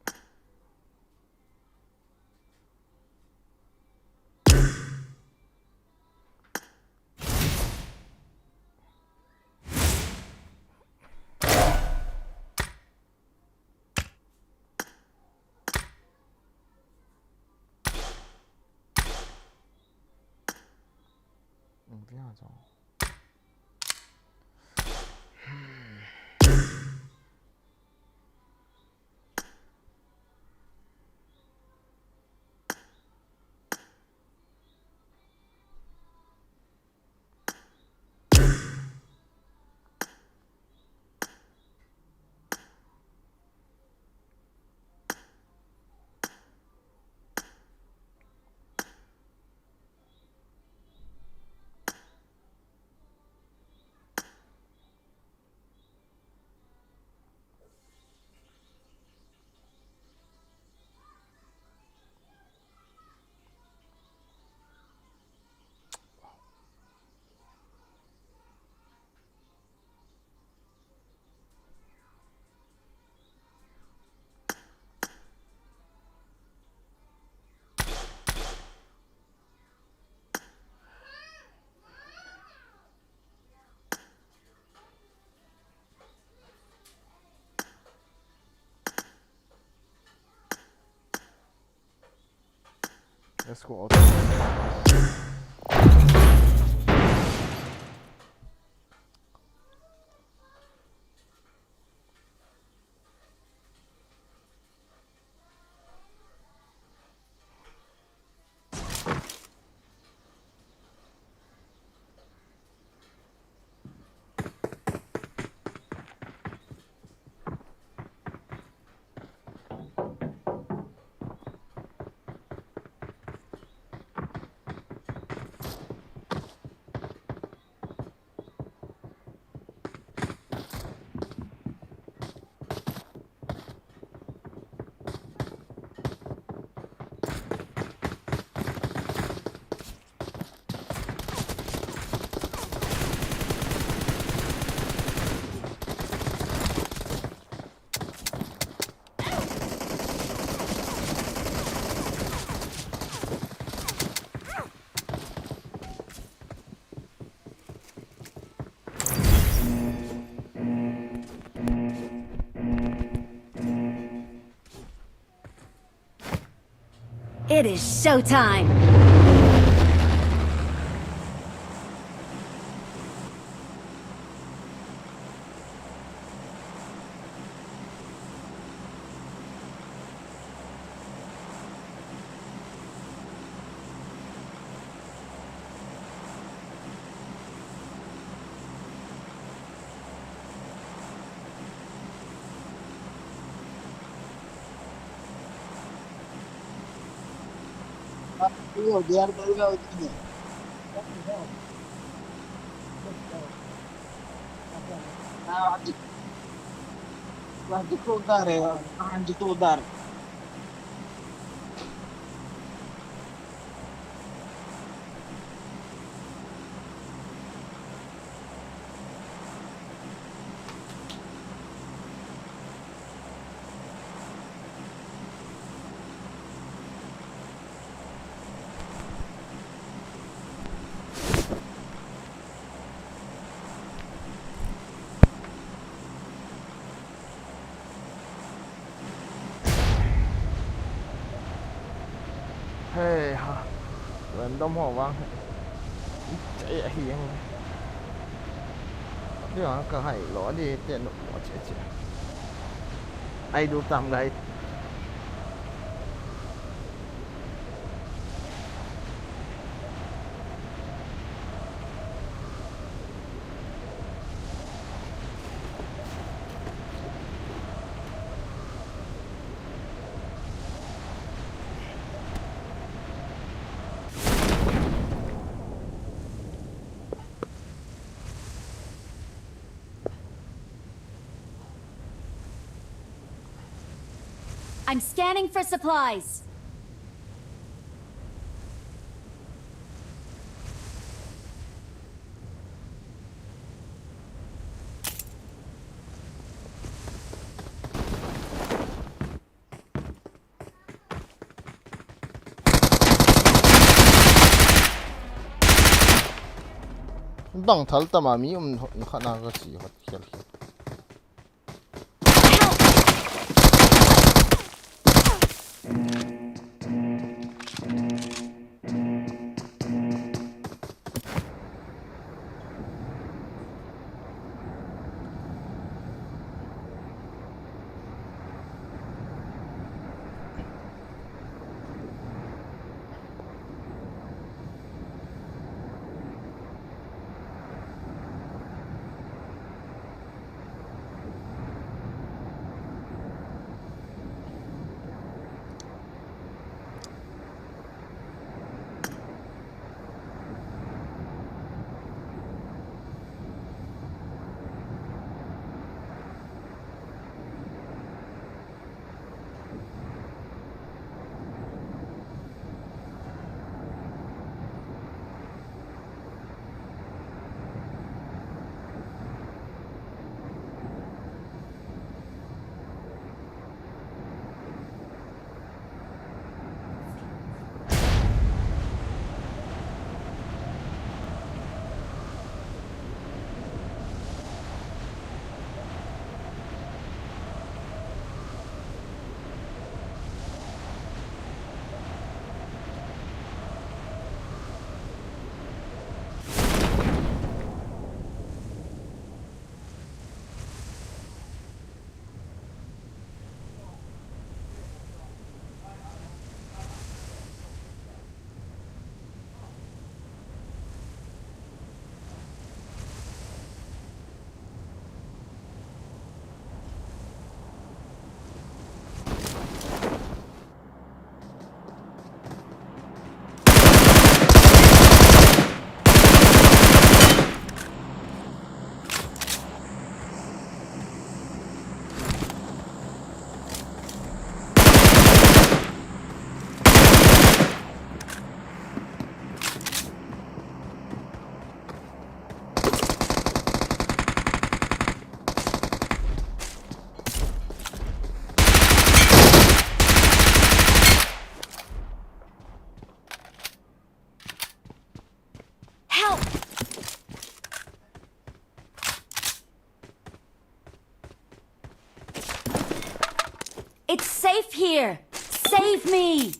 Let's go out. It is showtime! Hei ha, random ho vang. Chai ahi ang. Dia ka hai lo di te no mo che che. Ai du tam gai. I'm scanning for supplies. Bang thal tama mi um khat na ka chi khat khel khel. Help! It's safe here. Save me.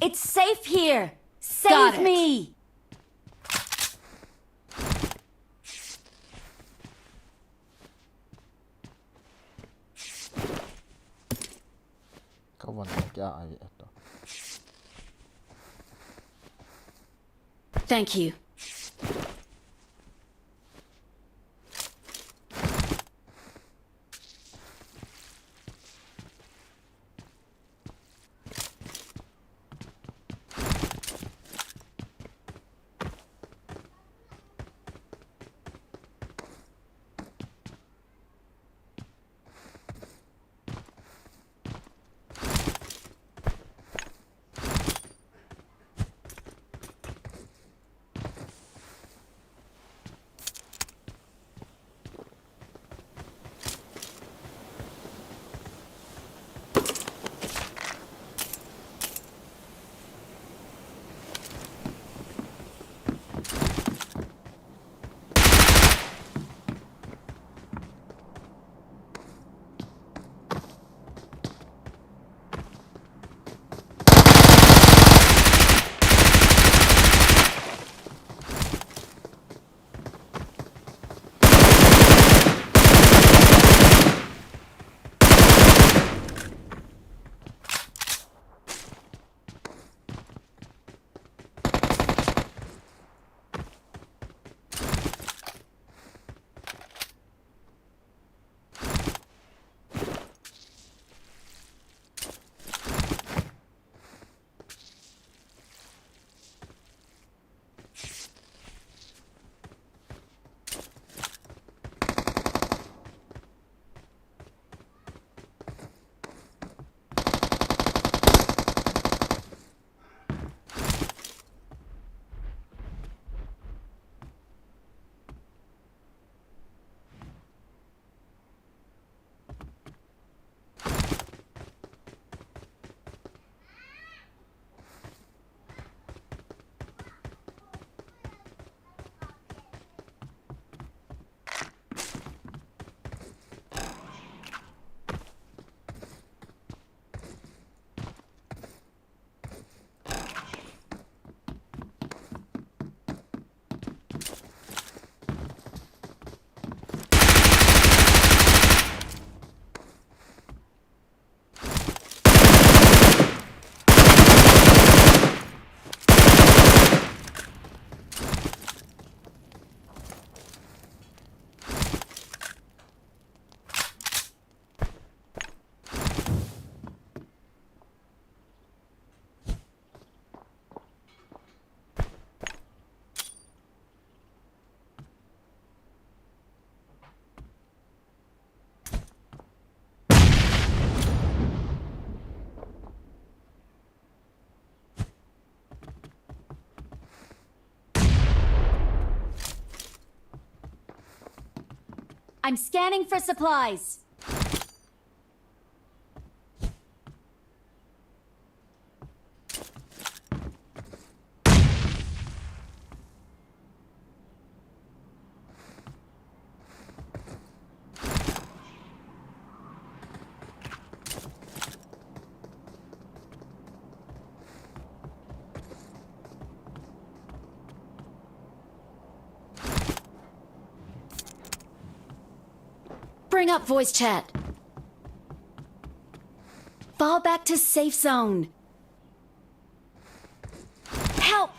It's safe here. Save me. Ka van kya ai eto. Thank you. I'm scanning for supplies. Bring up voice chat. Fall back to safe zone. Help!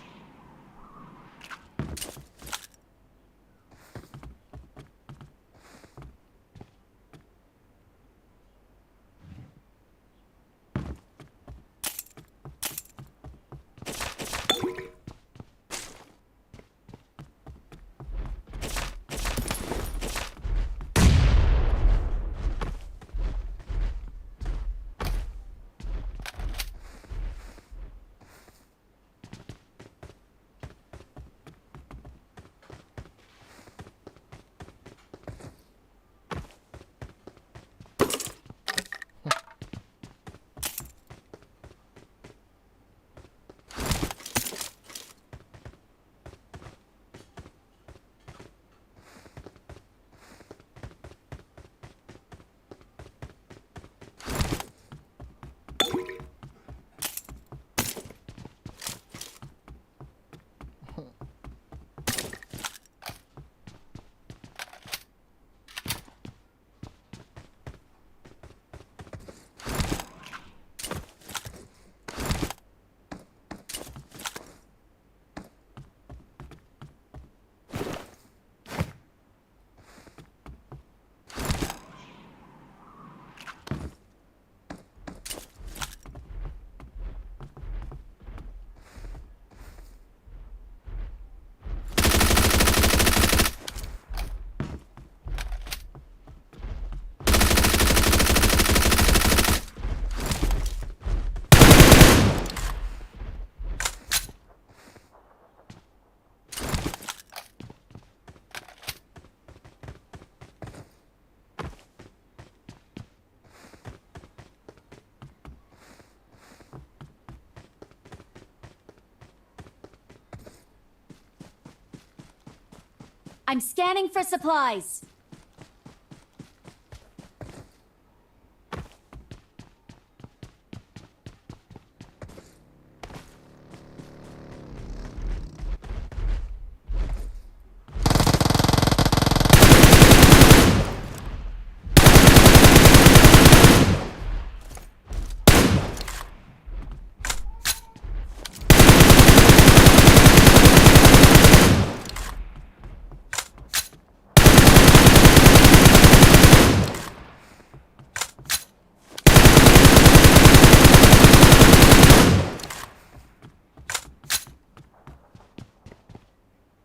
I'm scanning for supplies.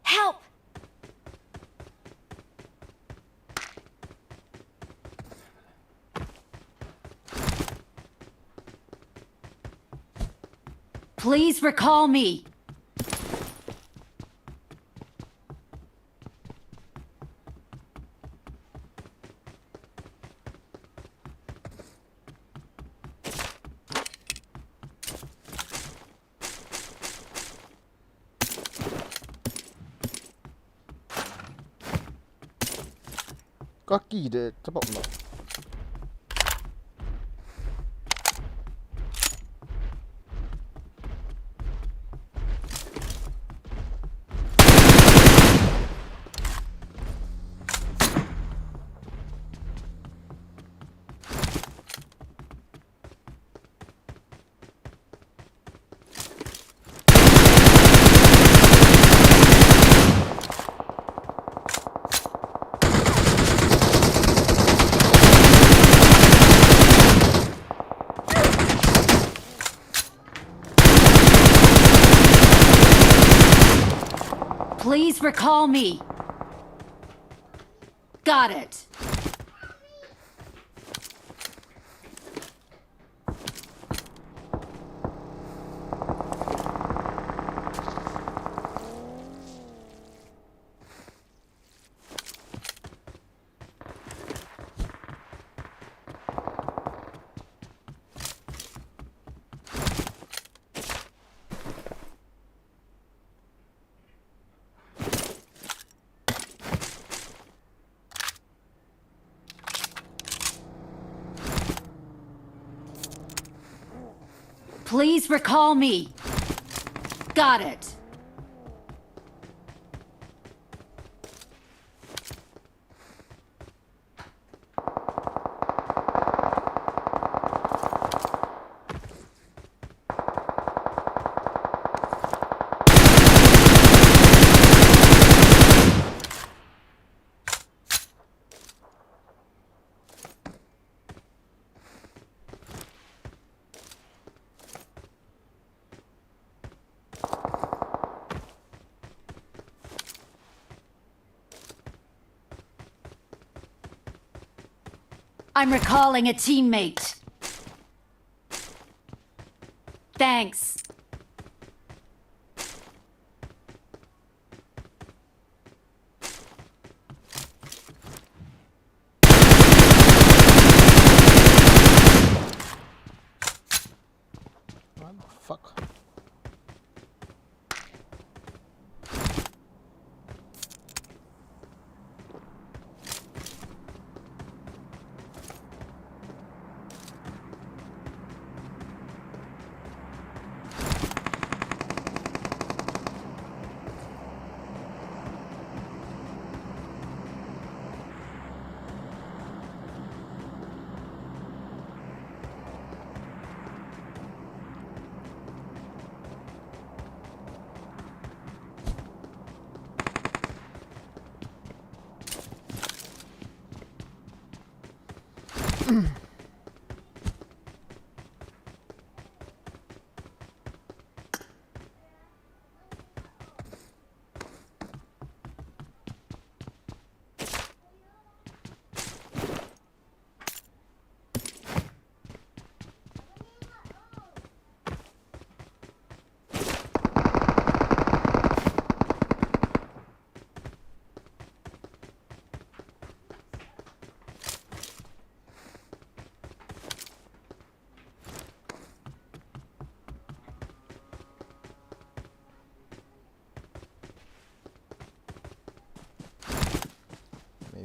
Help! Please recall me. Ka ki de, tabok na. Please recall me. Got it. Please recall me. Got it. I'm recalling a teammate. Thanks. What the fuck?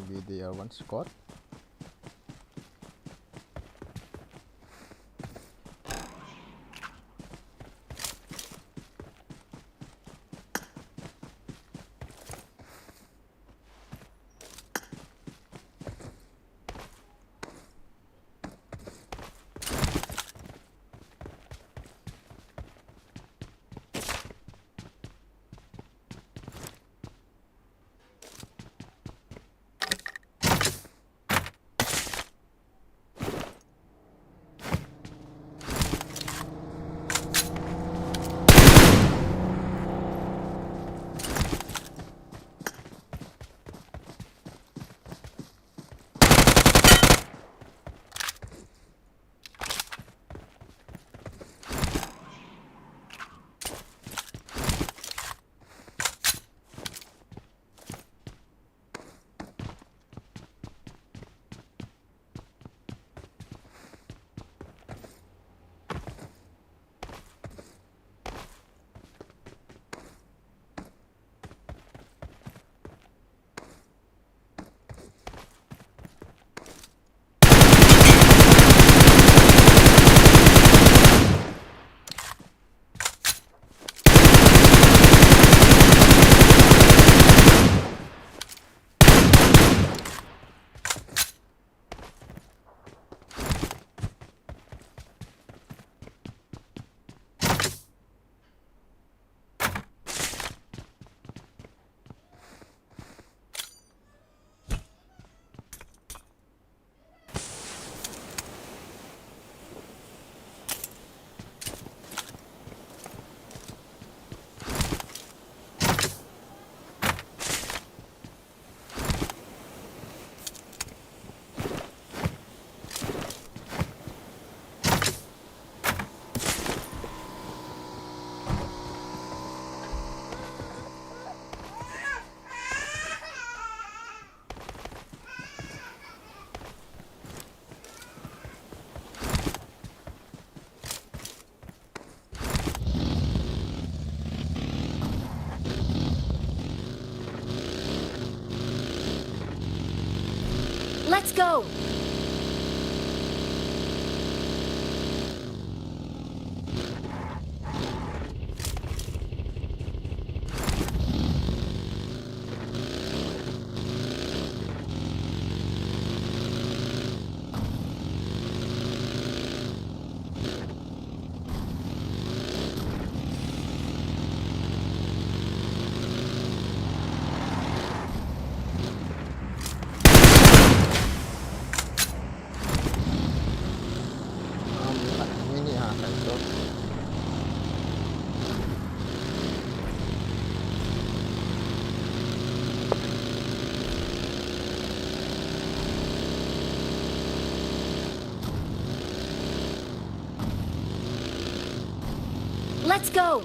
Maybe they are one squad. Let's go! Let's go!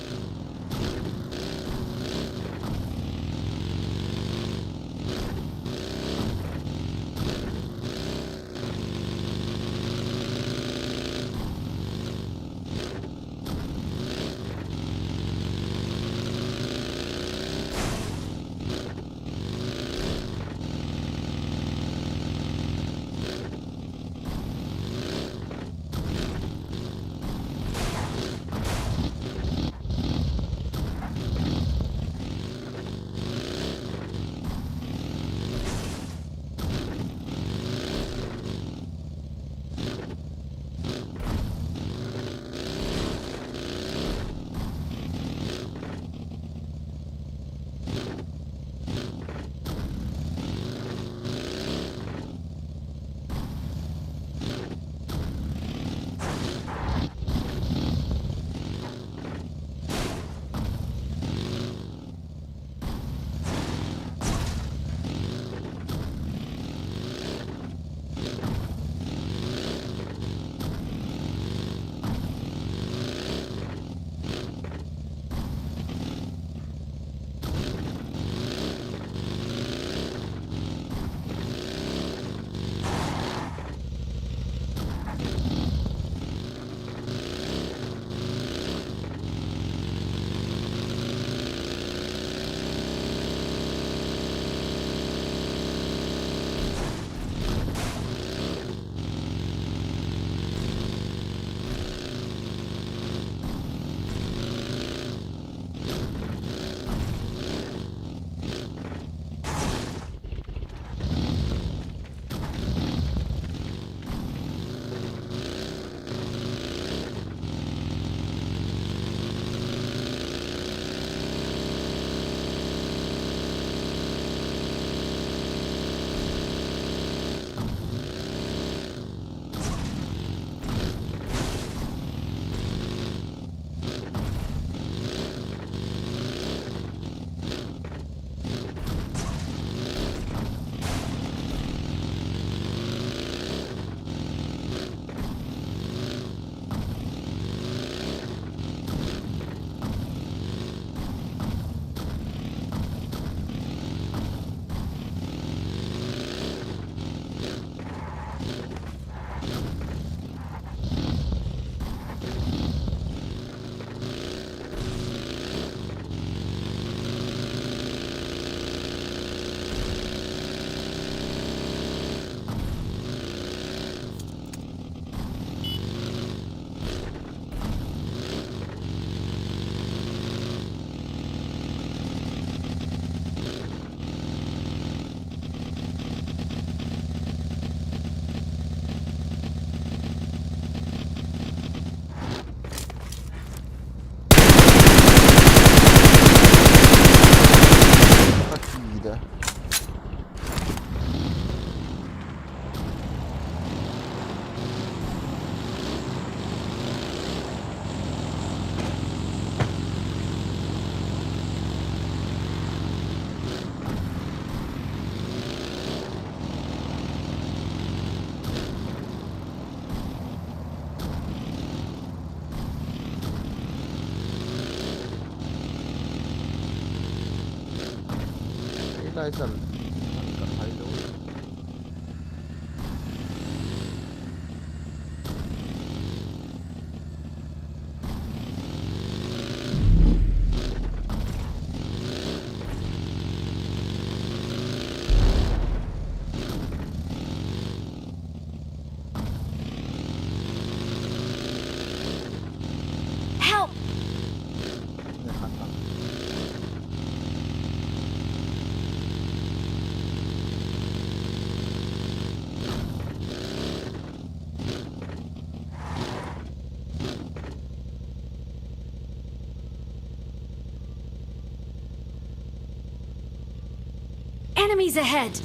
Ei, tai chan, chan kan hai lo. Help! Enemies ahead!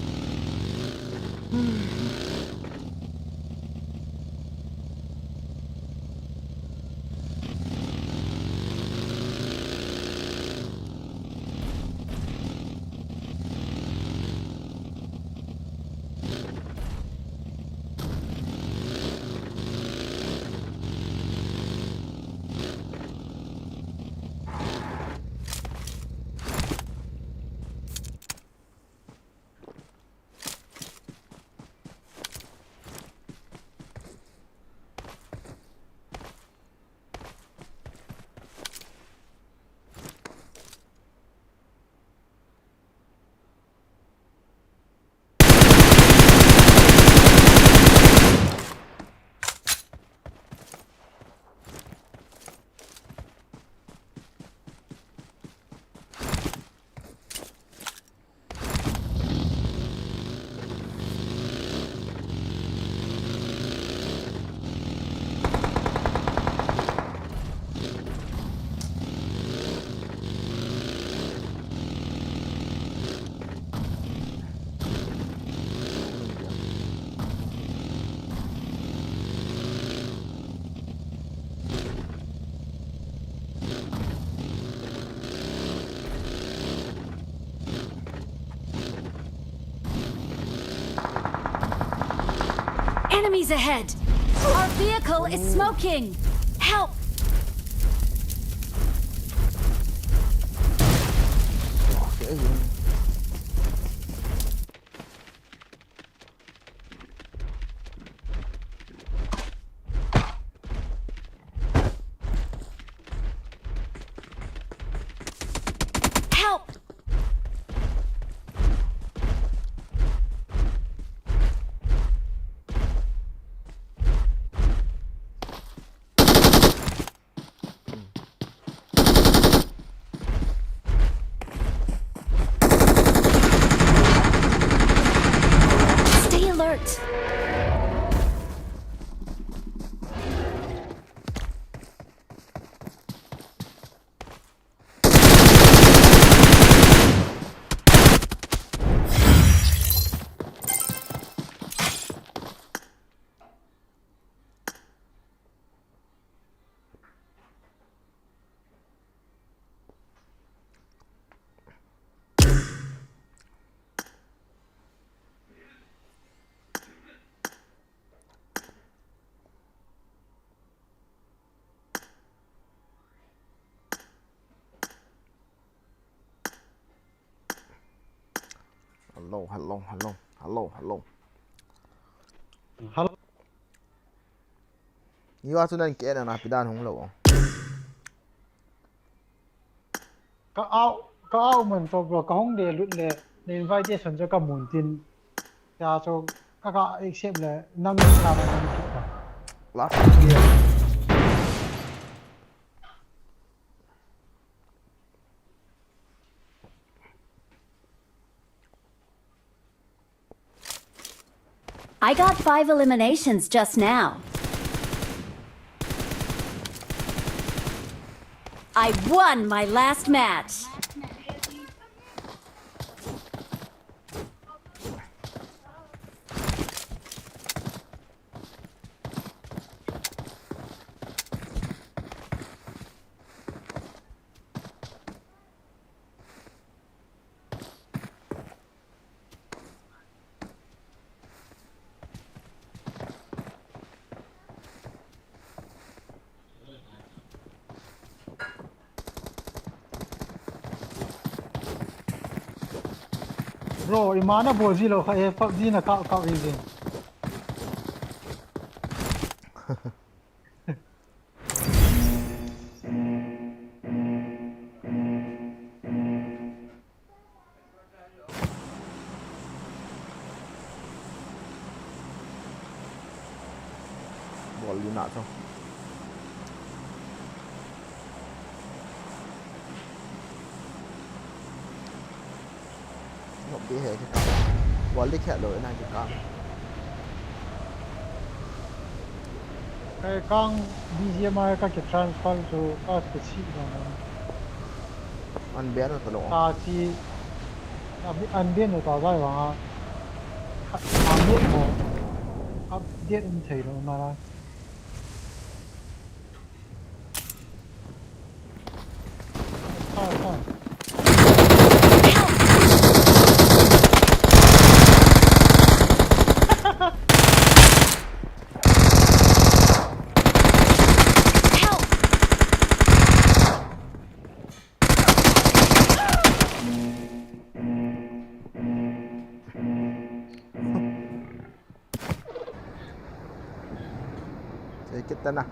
Enemies ahead! Our vehicle is smoking! Help! Help! Stay alert! Hello, hello, hello, hello, hello. Hello. Niwa chu nan ke na na pidan hung lo. Ka au, ka au man to bro, ka hung de lut le, na invitation chu ka mun tin. Ya chu ka ka accept le, nang ni ka nang ki ka. Last year. I got five eliminations just now. I won my last match. Bro, ima na bol ji lou kha e, PUBG na kap kap e jin. Bol li na chu. Nop di he kikang. Bol di khe lou na kikang. Kei kang B G M I ka ki transfer chu ka kichih lou na. An ban ta lou. Ta chi, a bi-, an ban ta jai vang a. Khat ma mi ho. Update um thei lou na la. Sedikit na.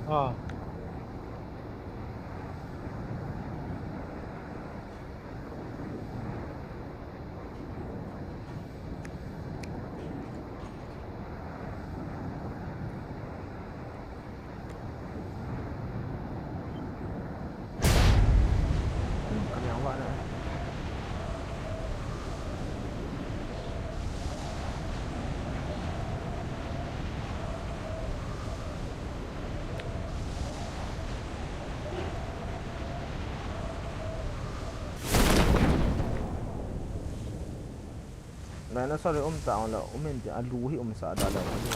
Ah. Dinosaur hi um ta ong le, um in ti a lu hi um sa da le um a ni.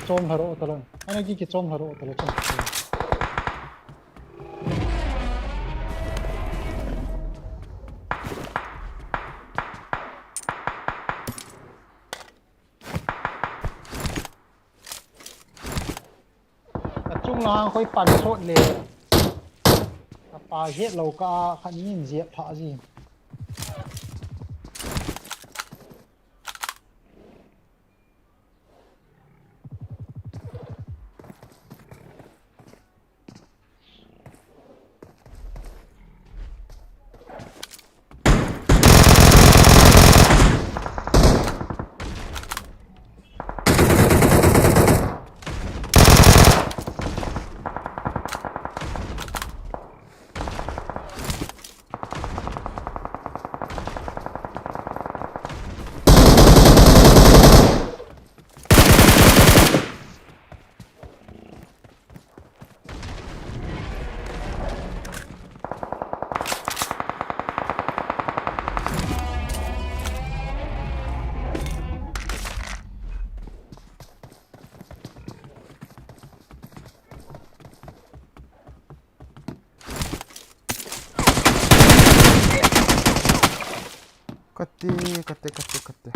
Chom lha ro talou. Ana ki ki chom lha ro talou chom. Ka chung lang khoi pan sot le. Ka pa het lo ka khat nin ziap tha ji. Kate, kate, kate, kate.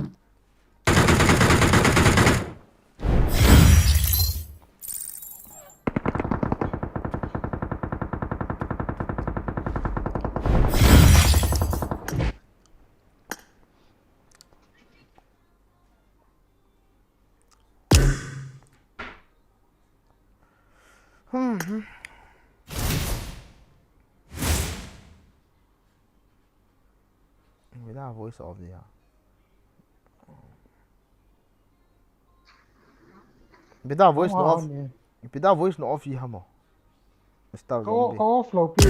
Hmm, hmm. Without voice off dia. Without voice no off. Without voice no off hi hamo. Mister Zombie. Ka off lo pi.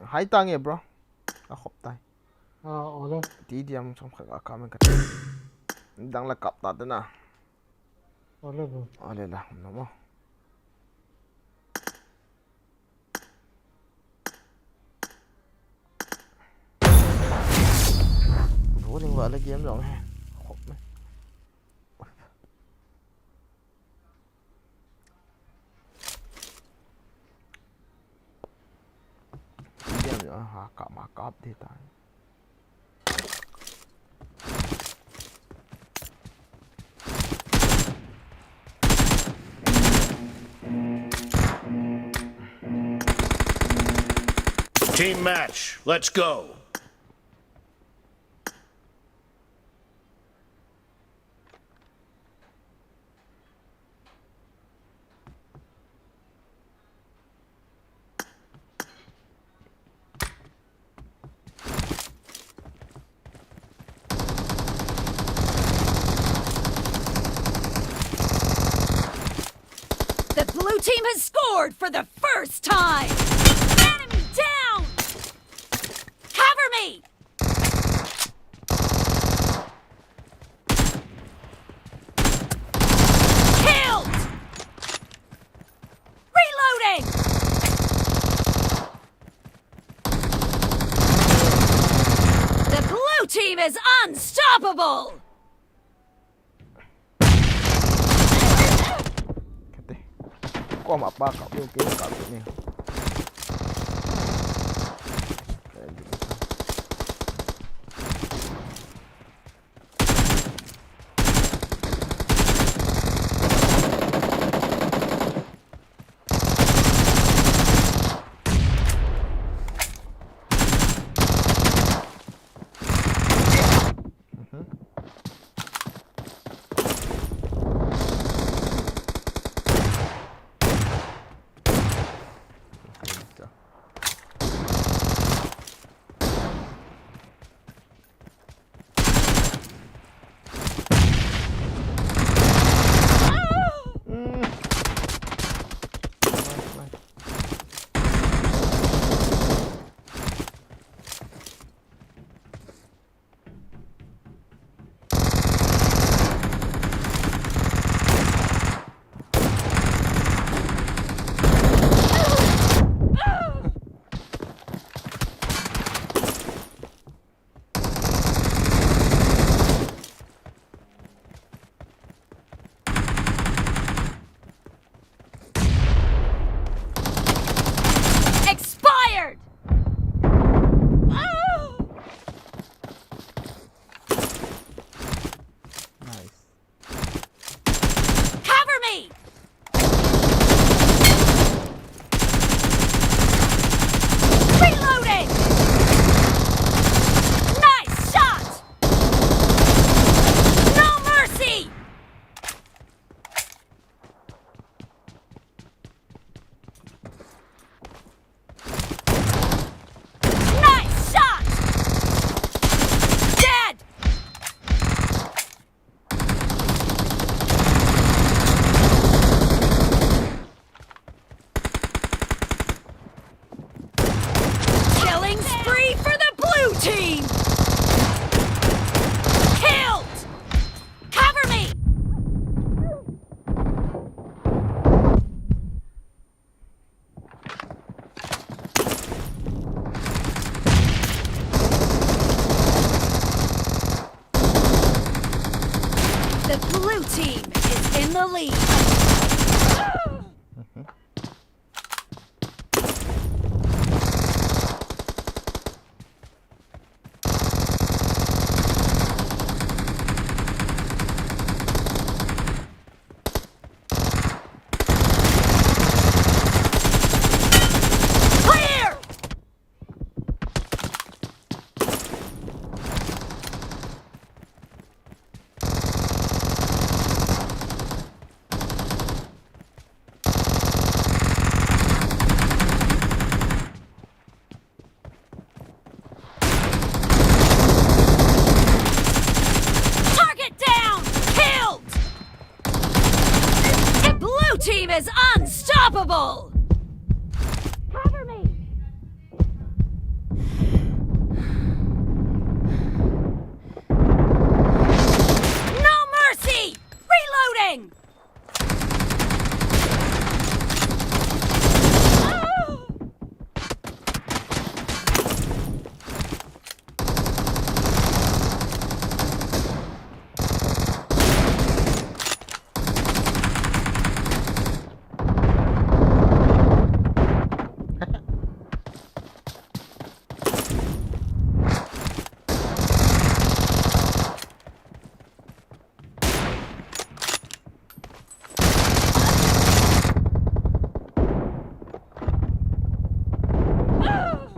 Hai tange, bro. A khop tai. Ah, ole. Ti diam som kha ka men ka. Dang la kap ta na. Ole, bro. Ole la, no mo. Bowling vale game jong he. Khop me. Game jong ha kap ma kap de tai. Team match, let's go. The blue team has scored for the first time! Enemy down! Cover me! Killed! Reloading! The blue team is unstoppable! Kate. Ko ma pa ka, ko ke ka ni. The blue team is in the lead. Clear! Target down! Killed! The blue team is unstoppable! Cover me! No mercy! Reloading!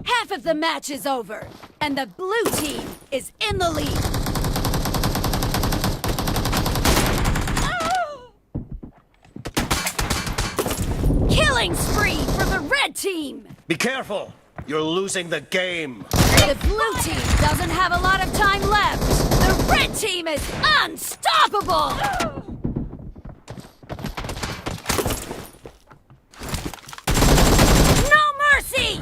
Half of the match is over, and the blue team is in the lead. Killing spree for the red team! Be careful! You're losing the game! The blue team doesn't have a lot of time left! The red team is unstoppable! No mercy!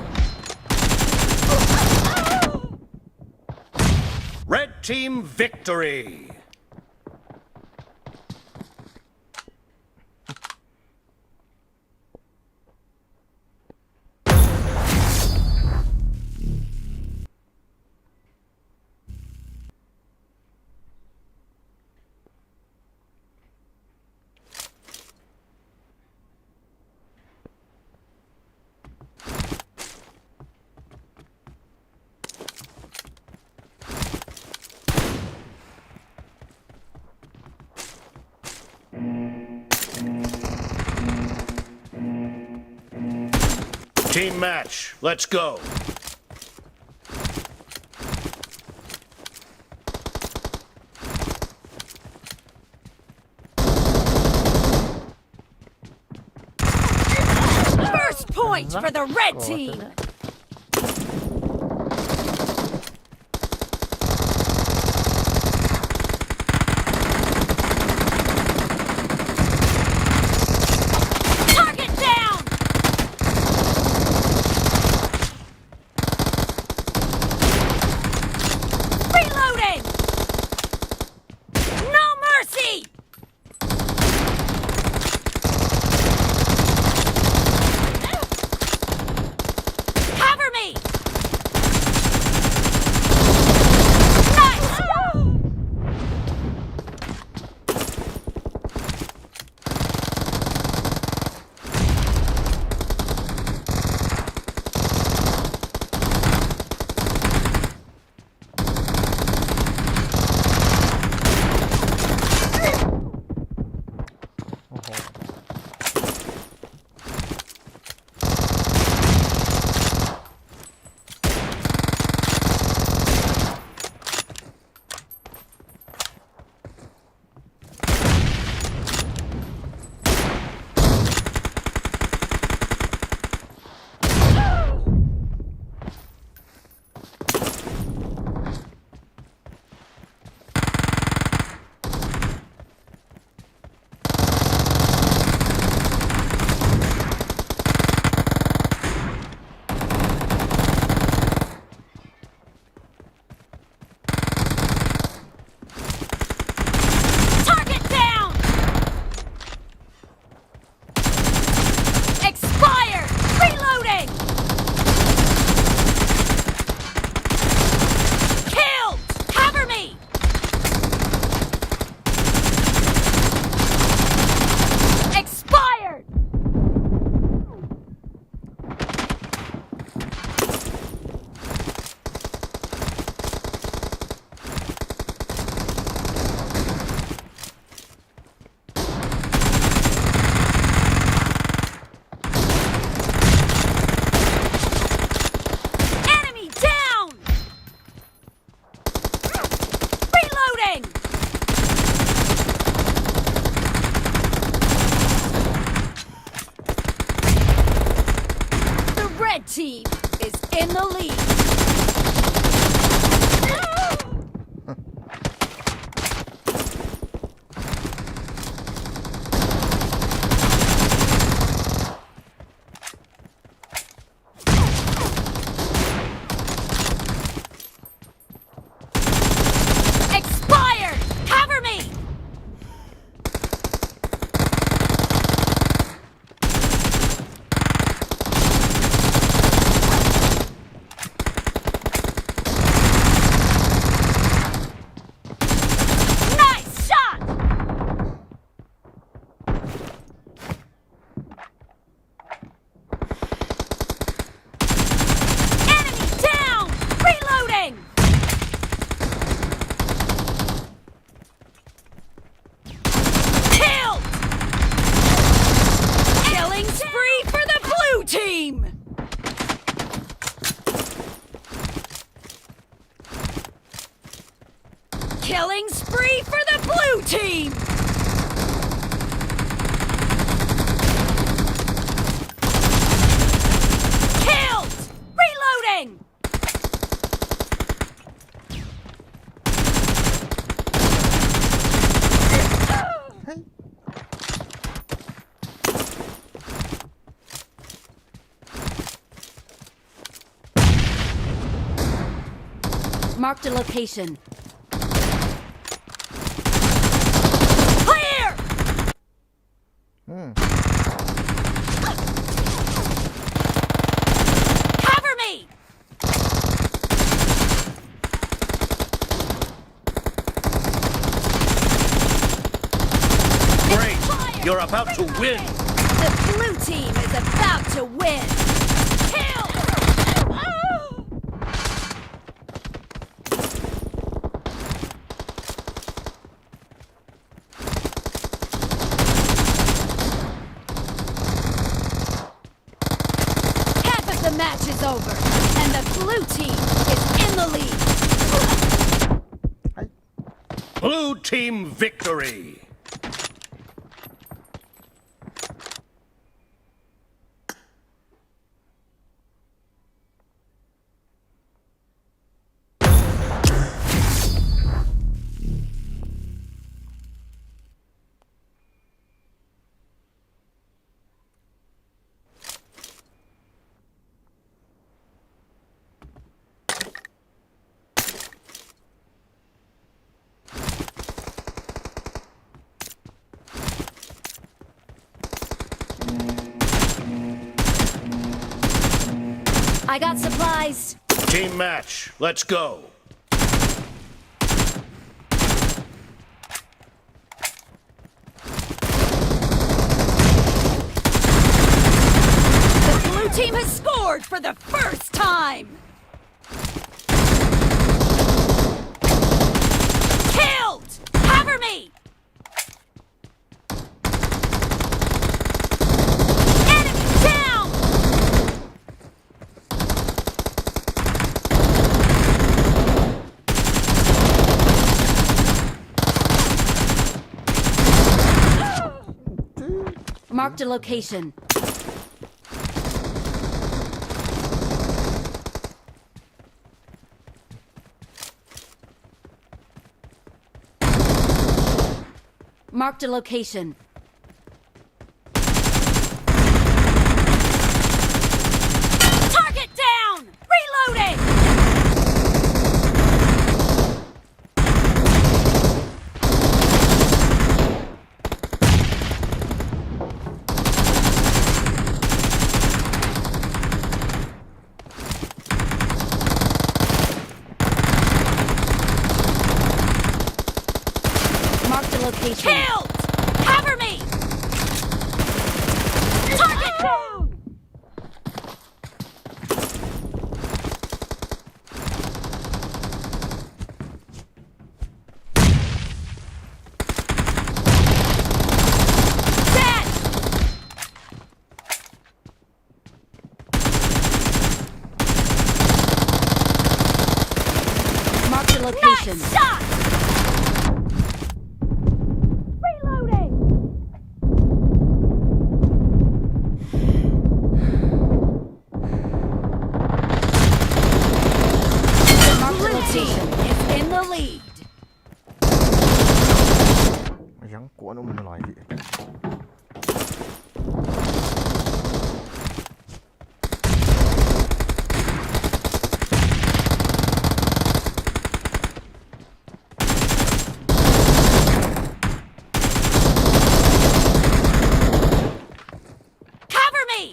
Red team victory! Team match, let's go. First point for the red team. Target down! Reloading! No mercy! Marked a location. Clear! Hmm. Cover me! Great! You're about to win! The blue team is about to win! Kill! Half of the match is over, and the blue team is in the lead. Blue team victory. I got supplies. Team match, let's go. The blue team has scored for the first time. Killed! Cover me! Enemy down! Marked a location. Marked a location. Target down! Reloading! Marked a location. Killed! Cover me! Target down! Dead! Marked a location. Nice shot! Reloading! Marked a location. Blue team is in the lead. Yang kuan um na lai di. Cover me!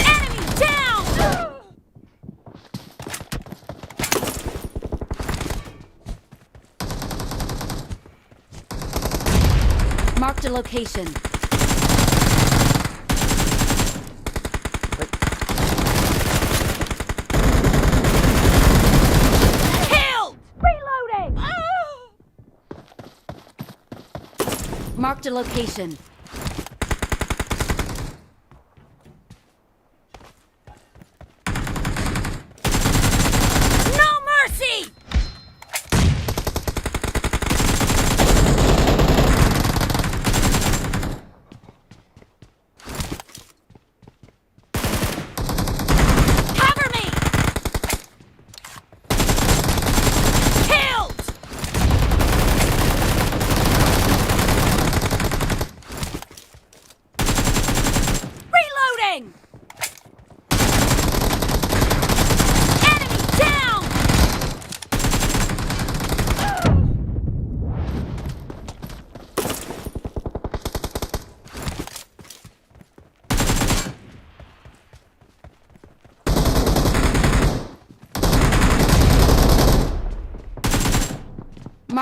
Enemy down! Marked a location. Killed! Reloading! Marked a location. No mercy! Cover me! Killed!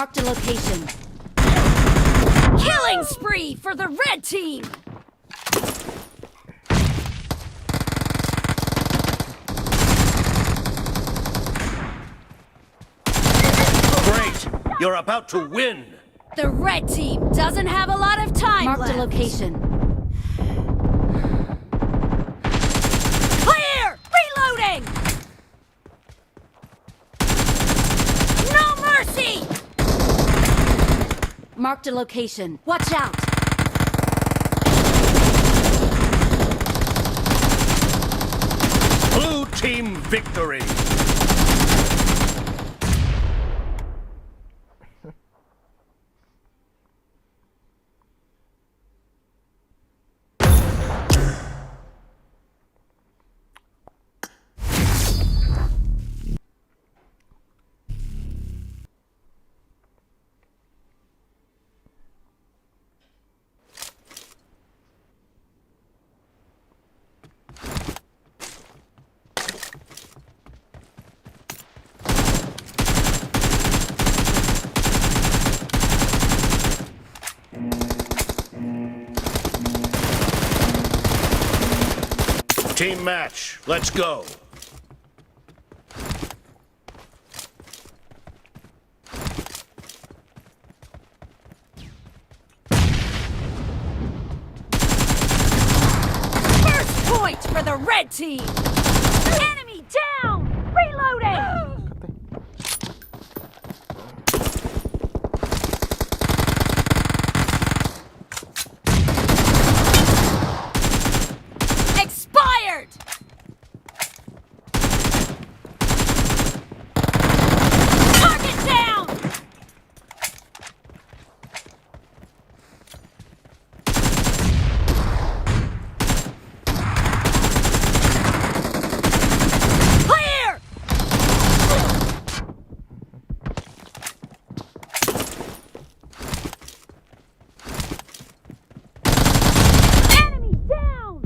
Marked a location. Killing spree for the red team! Great! You're about to win! The red team doesn't have a lot of time Marked a left. Location. Clear! Reloading! No mercy! Marked a location. Watch out! Blue team victory! Team match, let's go. First point for the red team. Enemy down. Reloading. Expired. Target down. Clear. Enemy down.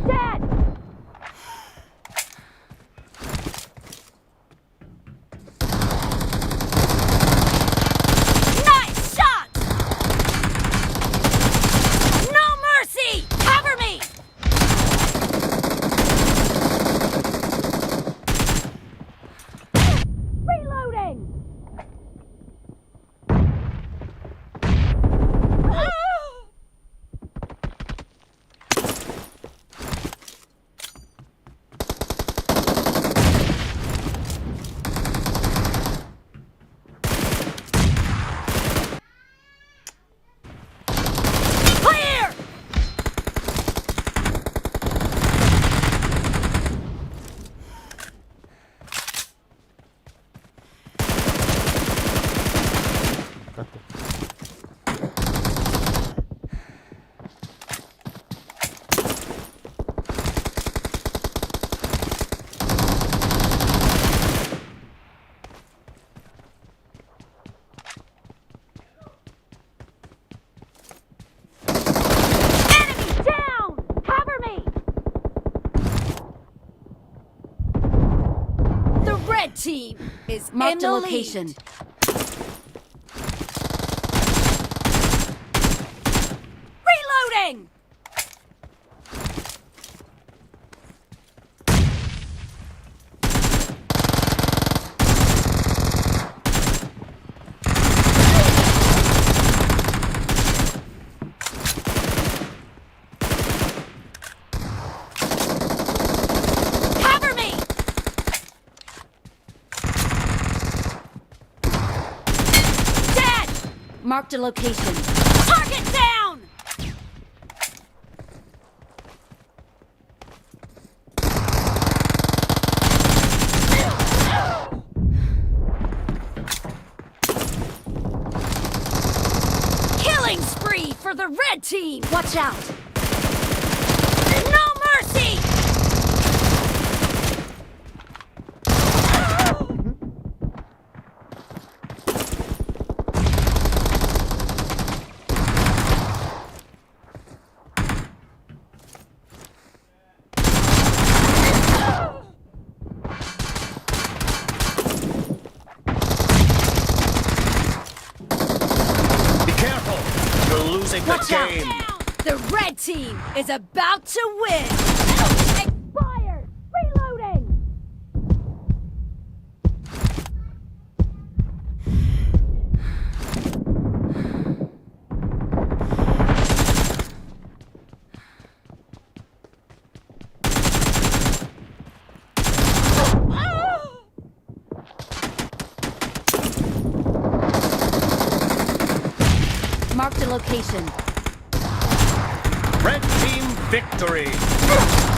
Dead. Nice shot! No mercy! Cover me! Reloading! Clear! Enemy down! Cover me! The red team is marked in the location. Lead. Reloading! Cover me! Dead! Marked a location. Target down! Killing spree for the red team! Watch out! No mercy! the Watch out! game. The red team is about to win! Expired! Reloading! Marked a location. Red team victory.